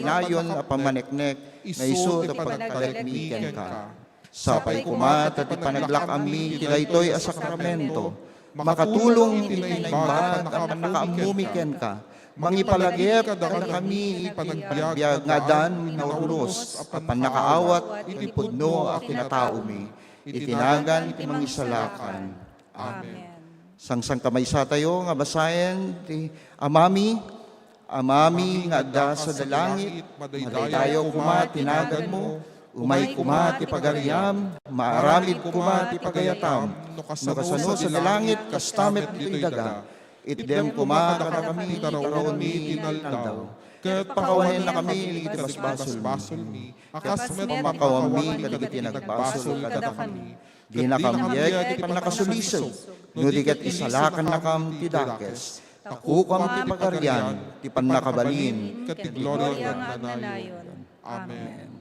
nayon a pammaneknek nga isu ti pagtalekmi kenka. Sapay koma ta ti panaglak-ammi iti daytoy a sakramento makatulong iti naimbag a pannakaammomi kenka. Mangipalagip kadakami iti panagbiag nga addaan nga uros a pannakaawat iti pudno a kinataomi. Iti nagan ti Mangisalakan. Amen. Sangsangkamaysatayo nga basaen ti Amami, Amami nga adda sadi langit, madaydayaw koma ti naganmo, umay koma ti pagariam, maaramid koma ti pagayatam, no kasano sadi langit, kasta met ditoy daga. Itdem koma kadakami ti taruonmi iti inaldaw, ket pakawanennakami iti basbasolmi, a kas met pakawanmi kadagiti nagbasol kadakami. Dinakam biag iti pannakasulisog, no di ket isalakannakam ti dakes. Ta kukuam ti pagarian, ti pannakabalin, ket ti gloria nga agnanayon. Amen.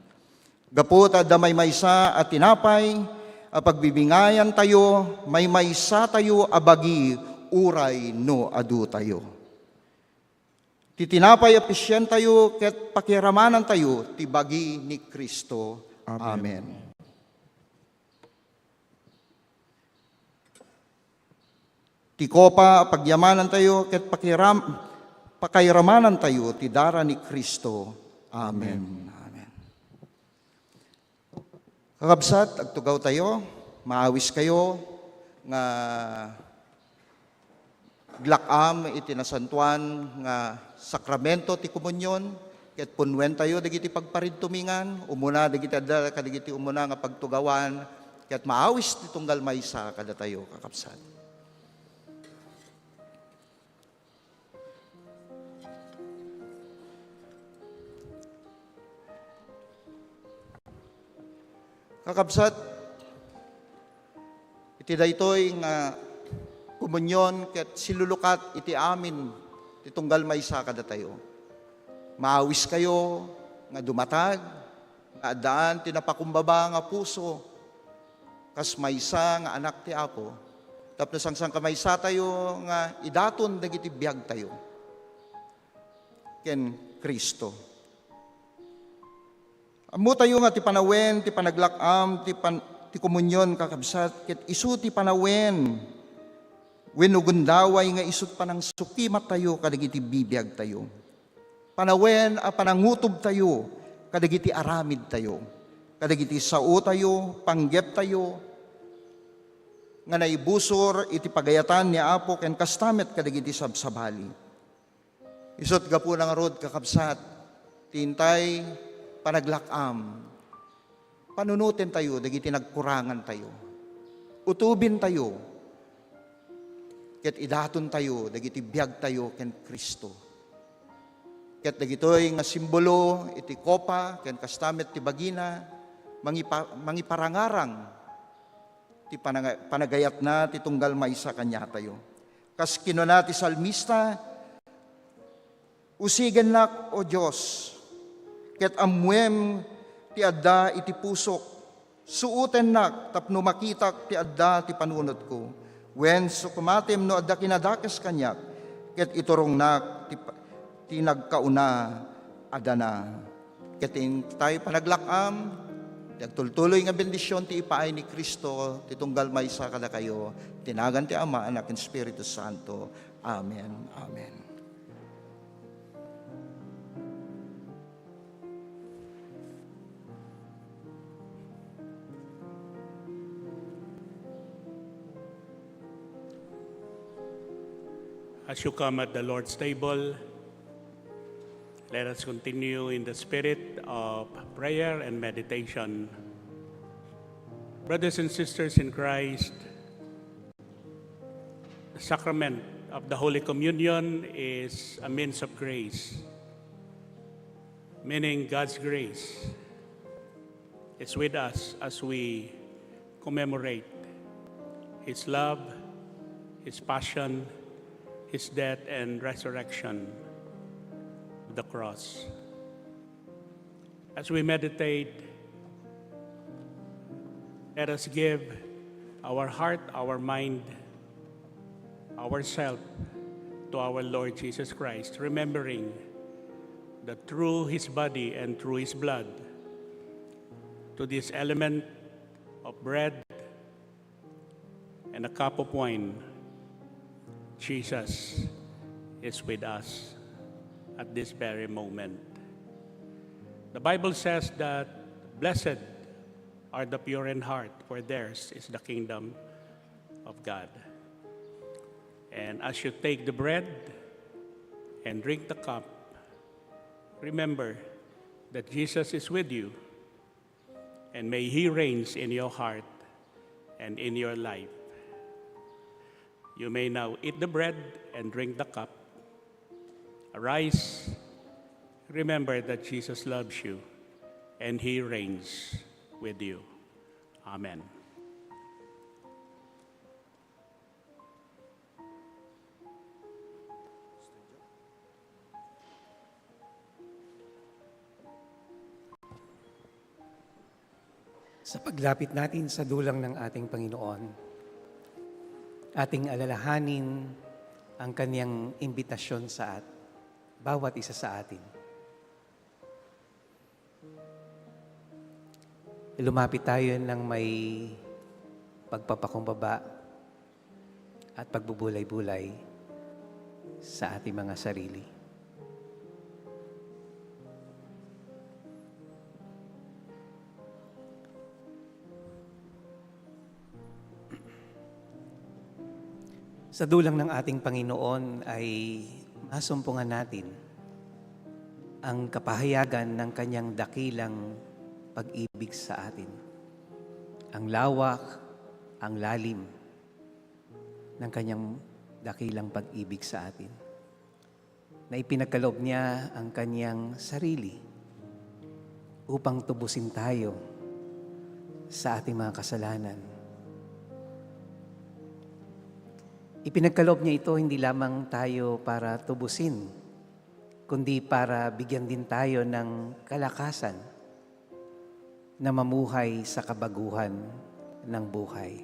Gapu ta adda maymaysa a tinapay a pagbibingayantayo, maymaysatayo a bagi uray no adutayo. Ti tinapay a pisientayo ket pakiramanantayo ti bagi ni Cristo. Amen. Amen. Ti kopa a pagyamanantayo ket pakiram-, pakairamanantayo ti dara ni Cristo. Amen. Amen. Kakabsat, agtugawtayo, maawiskayo nga aglak-am iti nasantoan nga sakramento ti komunion, ket punnoentayo dagiti pagparidtumingan, umuna dagiti adda kadagiti umuna nga pagtugawan, ket maawis ti tunggal maysa kadatayo, kakabsat. Kakabsat, iti daytoy nga komunion ket silulukat iti amin ti tunggal maysa kadatayo. Maawiskayo nga dumatag nga addaan ti napakumbaba nga puso kas maysa nga anak ti Apo, tapno sangsankamaysa tayo nga idaton dagiti biag tayo ken Cristo. Ammo tayo nga ti panawen ti panaglak-am ti pan-, ti komunion, kakabsat, ket isu ti panawen wenno gundaway nga isu ti panangsukimat tayo kadagiti bibiag tayo. Panawen a panangutob tayo kadagiti aramid tayo, kadagiti sao tayo, panggep tayo, nga naibusor iti pagayatan ni Apo ken kasta met kadagiti sabsabali. Isut' gapuna ngarud, kakabsat, ti intay panaglak-am, panunoten tayo dagiti nagkurangan tayo. Utuben tayo, ket idaton tayo dagiti biag tayo ken Cristo. Ket dagitoy nga simbolo iti kopa ken kasta met ti bagina, mangipa-, mangiparangarang ti pananga-, panagayatna ti tunggal maysa kaniatayo. Kas kinuna ti salmista, "Usigennak, O Dios, ket ammuem ti adda iti pusok. Suotennak tapno makitak ti adda ti panunotko. Wen, sukumatem no adda kinadakes kaniak, ket iturongnak ti pa-, ti nagkauna a dana." Ket intay panaglak-am ti agtultuloy nga bendision ti ipaay ni Cristo ti tunggal maysa kadakayo, ti nagan ti Ama, Anak, ken Espiritu Santo. Amen. Amen. As you come at the Lord's table, let us continue in the spirit of prayer and meditation. Brothers and sisters in Christ, the sacrament of the Holy Communion is a means of grace, meaning God's grace is with us as we commemorate His love, His passion, His death, and resurrection, the cross. As we meditate, let us give our heart, our mind, ourself to our Lord Jesus Christ, remembering that through His body and through His blood, to this element of bread and a cup of wine, Jesus is with us at this very moment. The Bible says that, "Blessed are the pure in heart, for theirs is the kingdom of God." And as you take the bread and drink the cup, remember that Jesus is with you, and may He reigns in your heart and in your life. You may now eat the bread and drink the cup. Arise. Remember that Jesus loves you and He reigns with you. Amen. Sa paglapit natin sa dulang ng ating Panginoon, ating alalahanin ang kanyang imbitasyon sa at-, bawat isa sa atin. Lumapit tayo ng may pagpapakumbaba at pagbubulay-bulay sa ating mga sarili. Sa dulang ng ating Panginoon ay masumpungan natin ang kapahayagan ng kanyang dakilang pag-ibig sa atin. Ang lawak, ang lalim ng kanyang dakilang pag-ibig sa atin, na ipinagkaloob niya ang kanyang sarili upang tubusin tayo sa ating mga kasalanan. Ipinagkaloob niya ito hindi lamang tayo para tubusin, kundi para bigyan din tayo ng kalakasan na mamuhay sa kabaguhan ng buhay.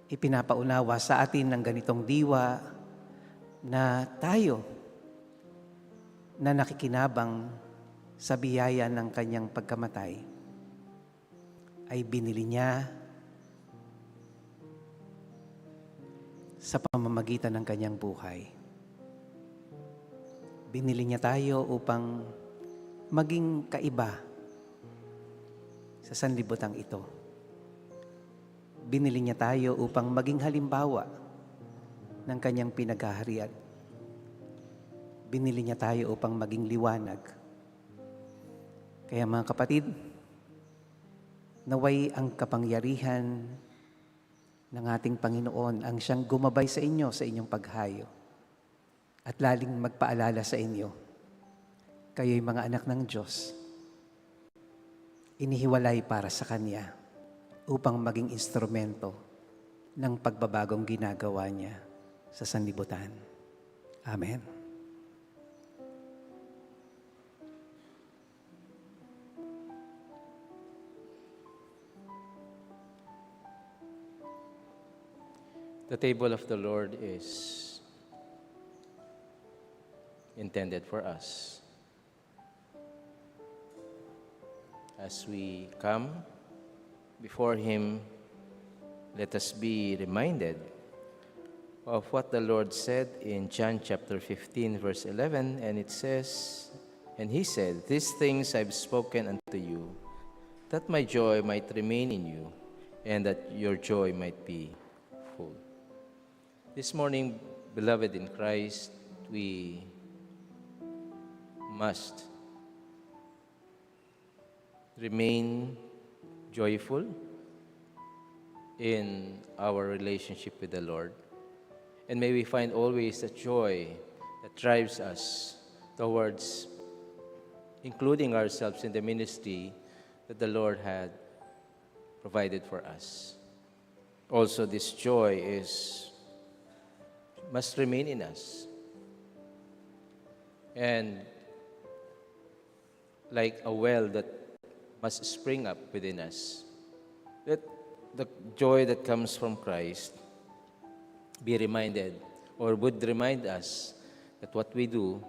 Ipinapaunawa sa atin ng ganitong diwa na tayo na nakikinabang sa biyaya ng kanyang pagkamatay ay binili niya sa pamamagitan ng kanyang buhay. Binili niya tayo upang maging kaiba sa sanlibutan ito. Binili niya tayo upang maging halimbawa ng kanyang pinaghaharian. Binili niya tayo upang maging liwanag. Kaya, mga kapatid, naway ang kapangyarihan ng ating Panginoon ang siyang gumabay sa inyo sa inyong paghayo at laging magpaalala sa inyo. Kayo'y mga anak ng Diyos, inihiwalay para sa Kanya upang maging instrumento ng pagbabagong ginagawa niya sa sanlibutan. Amen. The table of the Lord is intended for us. As we come before Him, let us be reminded of what the Lord said in John chapter fifteen, verse eleven, and it says, "And He said, 'These things I've spoken unto you, that my joy might remain in you, and that your joy might be full.'" This morning, beloved in Christ, we must remain joyful in our relationship with the Lord. And may we find always the joy that drives us towards including ourselves in the ministry that the Lord had provided for us. Also, this joy is, must remain in us. And like a well that must spring up within us, let the joy that comes from Christ be reminded, or would remind us, that what we do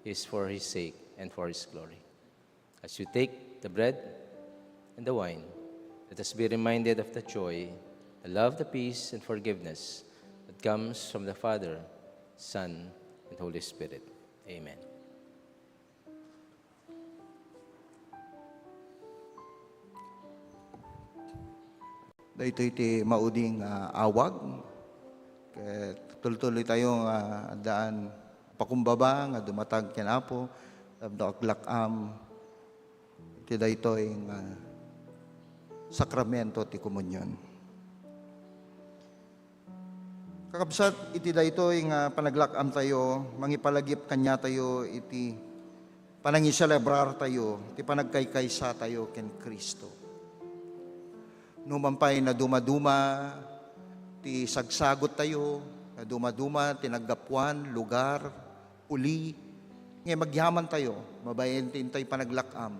is for His sake and for His glory. As you take the bread and the wine, let us be reminded of the joy, the love, the peace, and forgiveness that comes from the Father, Son, and Holy Spirit. Amen. Daytoy ti mauding, ah, awag. Ket tultuloy tayo nga addaan pakumbaba nga dumatag ken Apo tapno aglak-am iti daytoy nga sakramento ti komunion. Kakabsat, iti daytoy nga panaglak-am tayo, mangipalagip kaniatayo iti panangiselebrar tayo ti panagkaykaysa tayo ken Cristo. Numan pay nadumaduma ti sagsagot tayo, nadumaduma ti naggapuan, lugar, uli, nga agyamanen tayo, babaen ti intay panaglak-am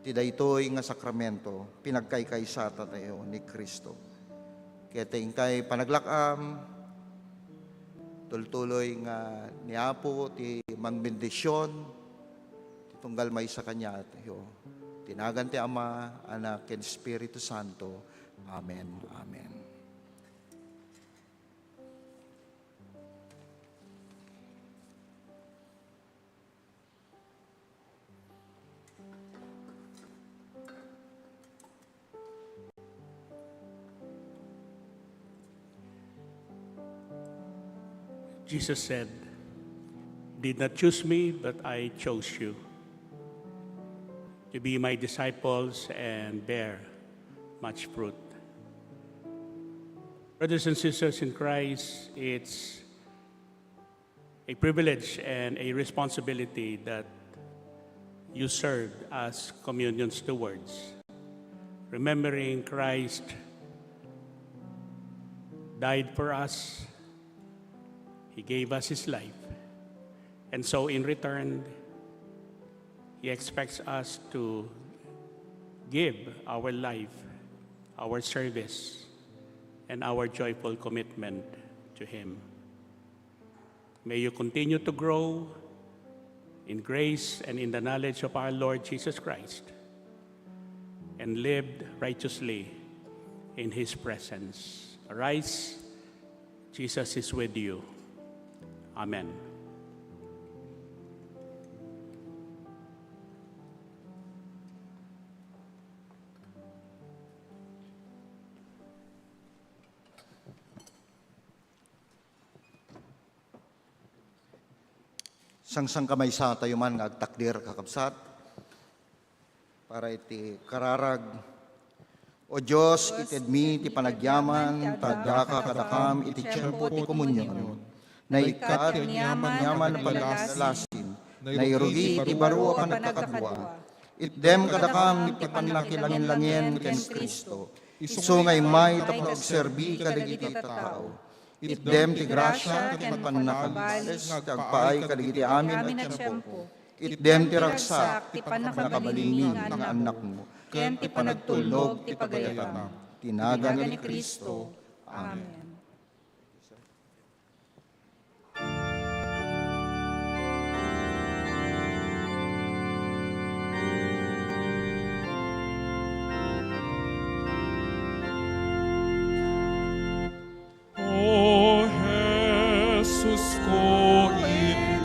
ti daytoy nga sakramento, pinagkaykaysa tayo ni Cristo. Ket ti intay panaglak-am, tultuloy nga ni Apo ti mangbendision, ti tunggal maysa kaniatayo. Ti nagan ti Ama, Anak, ken Espiritu Santo. Amen. Amen. Jesus said, "Did not choose me, but I chose you to be my disciples and bear much fruit." Brothers and sisters in Christ, it's a privilege and a responsibility that you serve as communion stewards. Remembering Christ died for us, He gave us His life. And so, in return, He expects us to give our life, our service, and our joyful commitment to Him. May you continue to grow in grace and in the knowledge of our Lord Jesus Christ, and lived righteously in His presence. Arise, Jesus is with you. Amen. Sangsangkamaysatayo man nga agtakder, kakabsat, para iti kararag. O Dios, itedmi ti panagyaman ta addaka kadakam iti tiempo ti komunion. Naikkat ti aniaman a paglasin, nairugi ti baro a panagkakadua. Itdem kadakam iti pannakilangilangin ken Cristo, isu nga immay tapno agserbi kadagiti tattao. Itdem ti grasia ken pannakabales nga agpaay kadagiti amin a tiempo. Itdem ti ragsak ti pannakabalinmi nga annakmo, ken ti panagtulnog ti pagayatam. Ti nagan ni Cristo. Amen. O Jesus ko, inkarik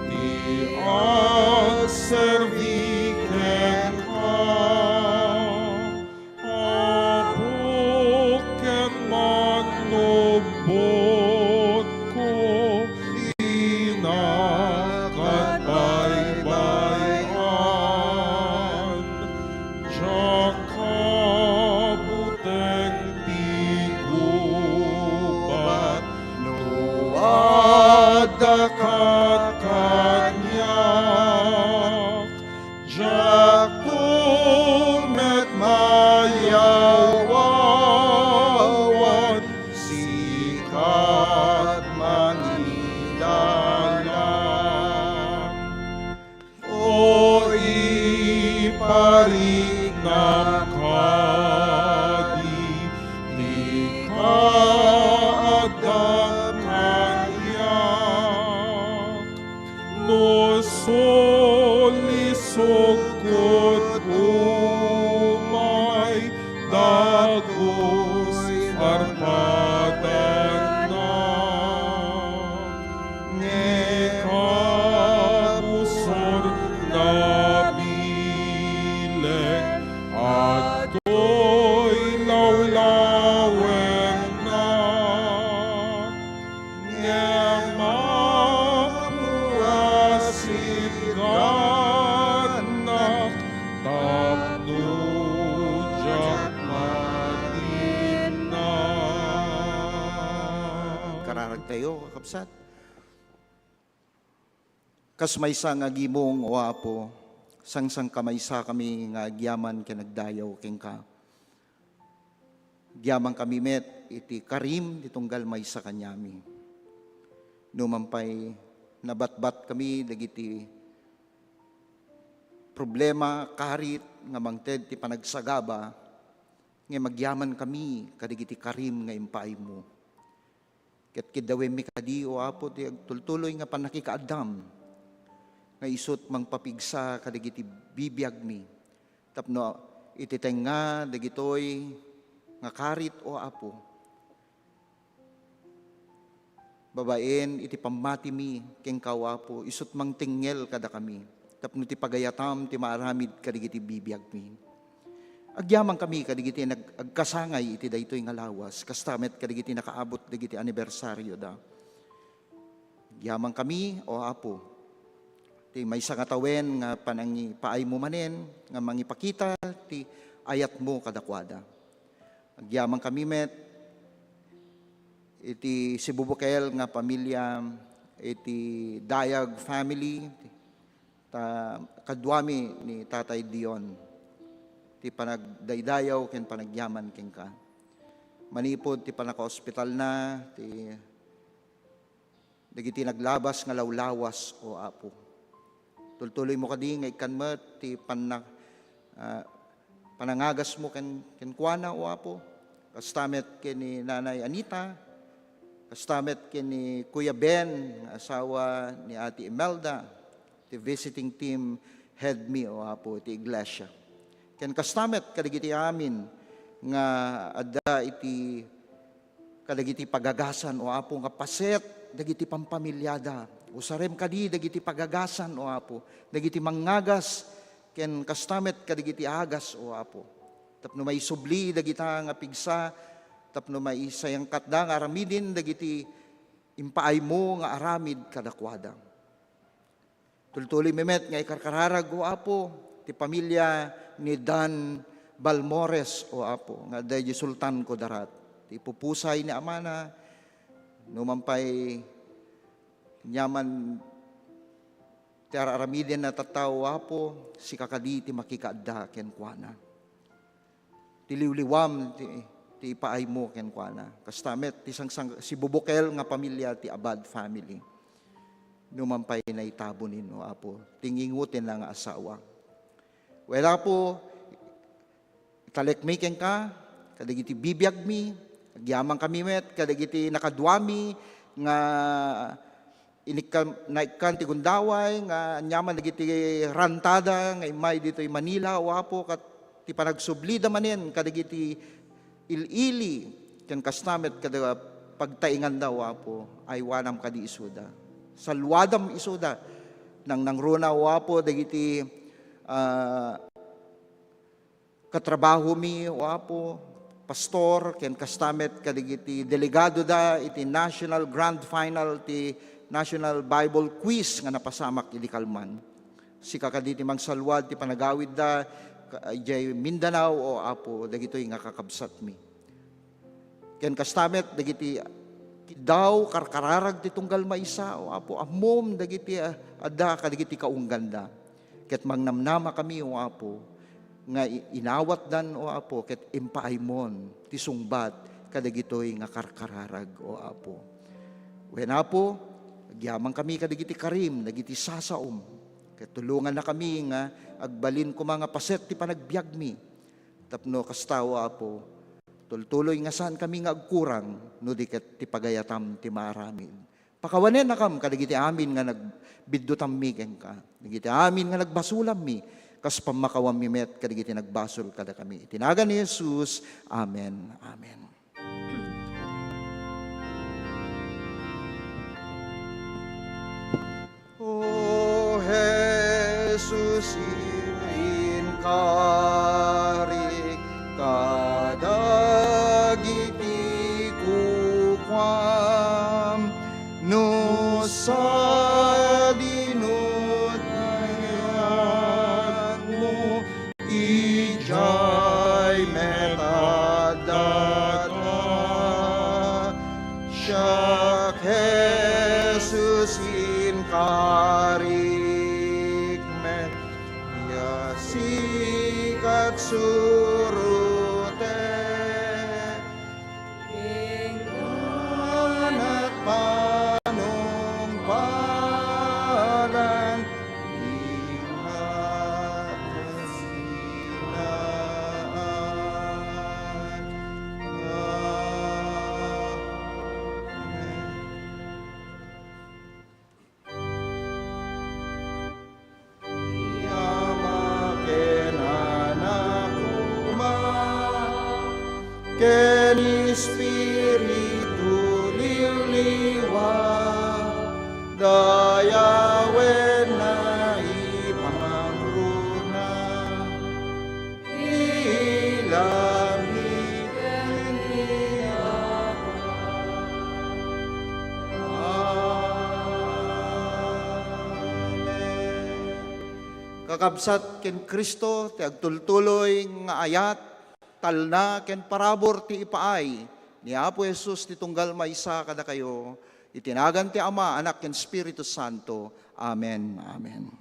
ti agserbi kenka. Apok ken Mannubbotko, dinak agbaybay-an. Diak kabuteng ti gubat no addaka kaniak. Diakto met mayawawan, sika ti mangidalan. O ipariknam kadi, dika addam kaniak. No sulisogko umay dagus arpadanna, ngem kabusor nabileg, adtoy lawlawennak. Ngem ammo a sitgannak tapno diak madinnak. Kararagtayo, kakabsat. Kas maysa nga agimong, O Apo, sangsangkamaysakami nga agyaman ken agdayaw kenka. Agyamankami met iti karim ti tunggal maysa kaniami. Numan pay, nabatbatkami dagiti problema, karit nga mangted ti panagsagaba, ngem agyamankami kadagiti karim nga impaaymo. Ket kiddawenmi kadi, O Apo, ti agtultuloy nga pannakikaaddam nga isut' mangpapigsa kadagiti bibiagmi, tapno iti tengnga dagitoy nga karit, O Apo, babaen iti pammatimi kenka, O Apo, isut' mangtengngel kadakami tapno ti pagayatam ti maaramid kadagiti bibiagmi. Agyamankami kadagiti nag-, agkasangay iti daytoy nga lawas, kasta met kadagiti nakaabut dagiti anibersarioda. Agyamankami, O Apo, ti maysa nga tawen nga panangipaaymo manen nga mangipakita ti ayatmo kadakuada. Agyamankami met iti sibubukel nga pamilia, iti Dayag family, ta kaduami ni Tatay Dion. ti panagdaydayaw ken panagyaman kenka. Manipud ti pannakaospitalna, ti dagiti naglabas nga lawlawas, O Apo. Tultuloymo kadi nga ikkan met ti panna-, ah, panangagasmo ken-, kenkuana, O Apo. Kasta met ken ni Nanay Anita, kasta met ken ni Kuya Ben, nga asawa ni Ate Imelda, ti visiting team head mi, O Apo, iti iglesia. Ken kasta met kadagiti amin nga adda iti kadagiti pagagasan, O Apo, nga paset dagiti pampamiliada. Usarem kadi dagiti pagagasan, O Apo, dagiti mangngagas ken kasta met kadagiti agas, O Apo. Tapno maisubli dagita nga pigsa, tapno maisayangkatda nga aramiden dagiti impaaymo nga aramid kadakuada. Tultuloymi met nga ikarkararag, O Apo, ti pamilia ni Dan Balmores, O Apo, nga adda idiay Sultan Kudarat. Ti pupusay ni amana, numan pay nyaman ti ar-aramiden a tattao, O Apo, sika kadi ti makikaadda kenkuana. Ti liwliwam ti, ti ipaaymo kenkuana. Kasta met ti sangsang-, sibubukel nga pamilia ti Abad family. Numan pay naitabunin, O Apo, ti ngingutenna nga asawa. Wen, Apo, italekmi kenka kadagiti bibiagmi, agyamankami met kadagiti nakaduami nga inikkan, naikkan ti gundaway nga aniaman dagiti rantada nga immay ditoy Manila, O Apo, ket ti panagsublida manen kadagiti il-ili ken kasta met kada pagtainganda, O Apo, aywanam kadi isuda. Salwadam isuda. Nangnangruna, O Apo, dagiti, ah, katrabahomi, O Apo, pastor, ken kasta met kadagiti delegadoda iti National Grand Final ti National Bible Quiz nga napasamak idi kalman. Sika kadi ti mangsalwad ti panagawidda ka-, idiay Mindanao, O Apo, dagitoy nga kakabsatmi. Ken kasta met dagiti kiddaw, karkararag ti tunggal maysa, O Apo, ammom dagiti, ah, adda kadagiti kaungganda. Ket mangnamnamakami, O Apo, nga i-, inawatdan, O Apo, ket impaaymon ti sungbat kadagitoy nga karkararag, O Apo. Wen, Apo, agyamankami kadagiti karim, dagiti sasaom, ket tulongannakami nga agbalin koma nga paset ti panagbiagmi. Tapno kasta, O Apo, tultuloy nga saankami nga agkurang no di ket ti pagayatam ti maaramid. Pakawanennakam kadagiti amin nga nagbiddutammi kenka, dagiti amin nga nagbasolammi, kas pammakawanmi met kadagiti nagbasol kadakami. Iti nagan ni Jesus, amen. Amen. O Jesus, inkarik kadagiti kukuam, no sadino dayagmo, idiay met addata. Siak, Jesus, inkarik met, ya sikat surotek. Ingganak panungpalan, ingat sinaat. Amen. Ama ken Anak koma ken Espiritu Liwliwa, dayawenna ipangruna. Ilami ken ilami. Amen. Kakabsat ken Cristo ti agtultuloy nga ayat, talna ken parabur ti ipaay ni Apo Jesus ti tunggal maysa kadakayo, iti nagan ti Ama, Anak, ken Espiritu Santo. Amen. Amen.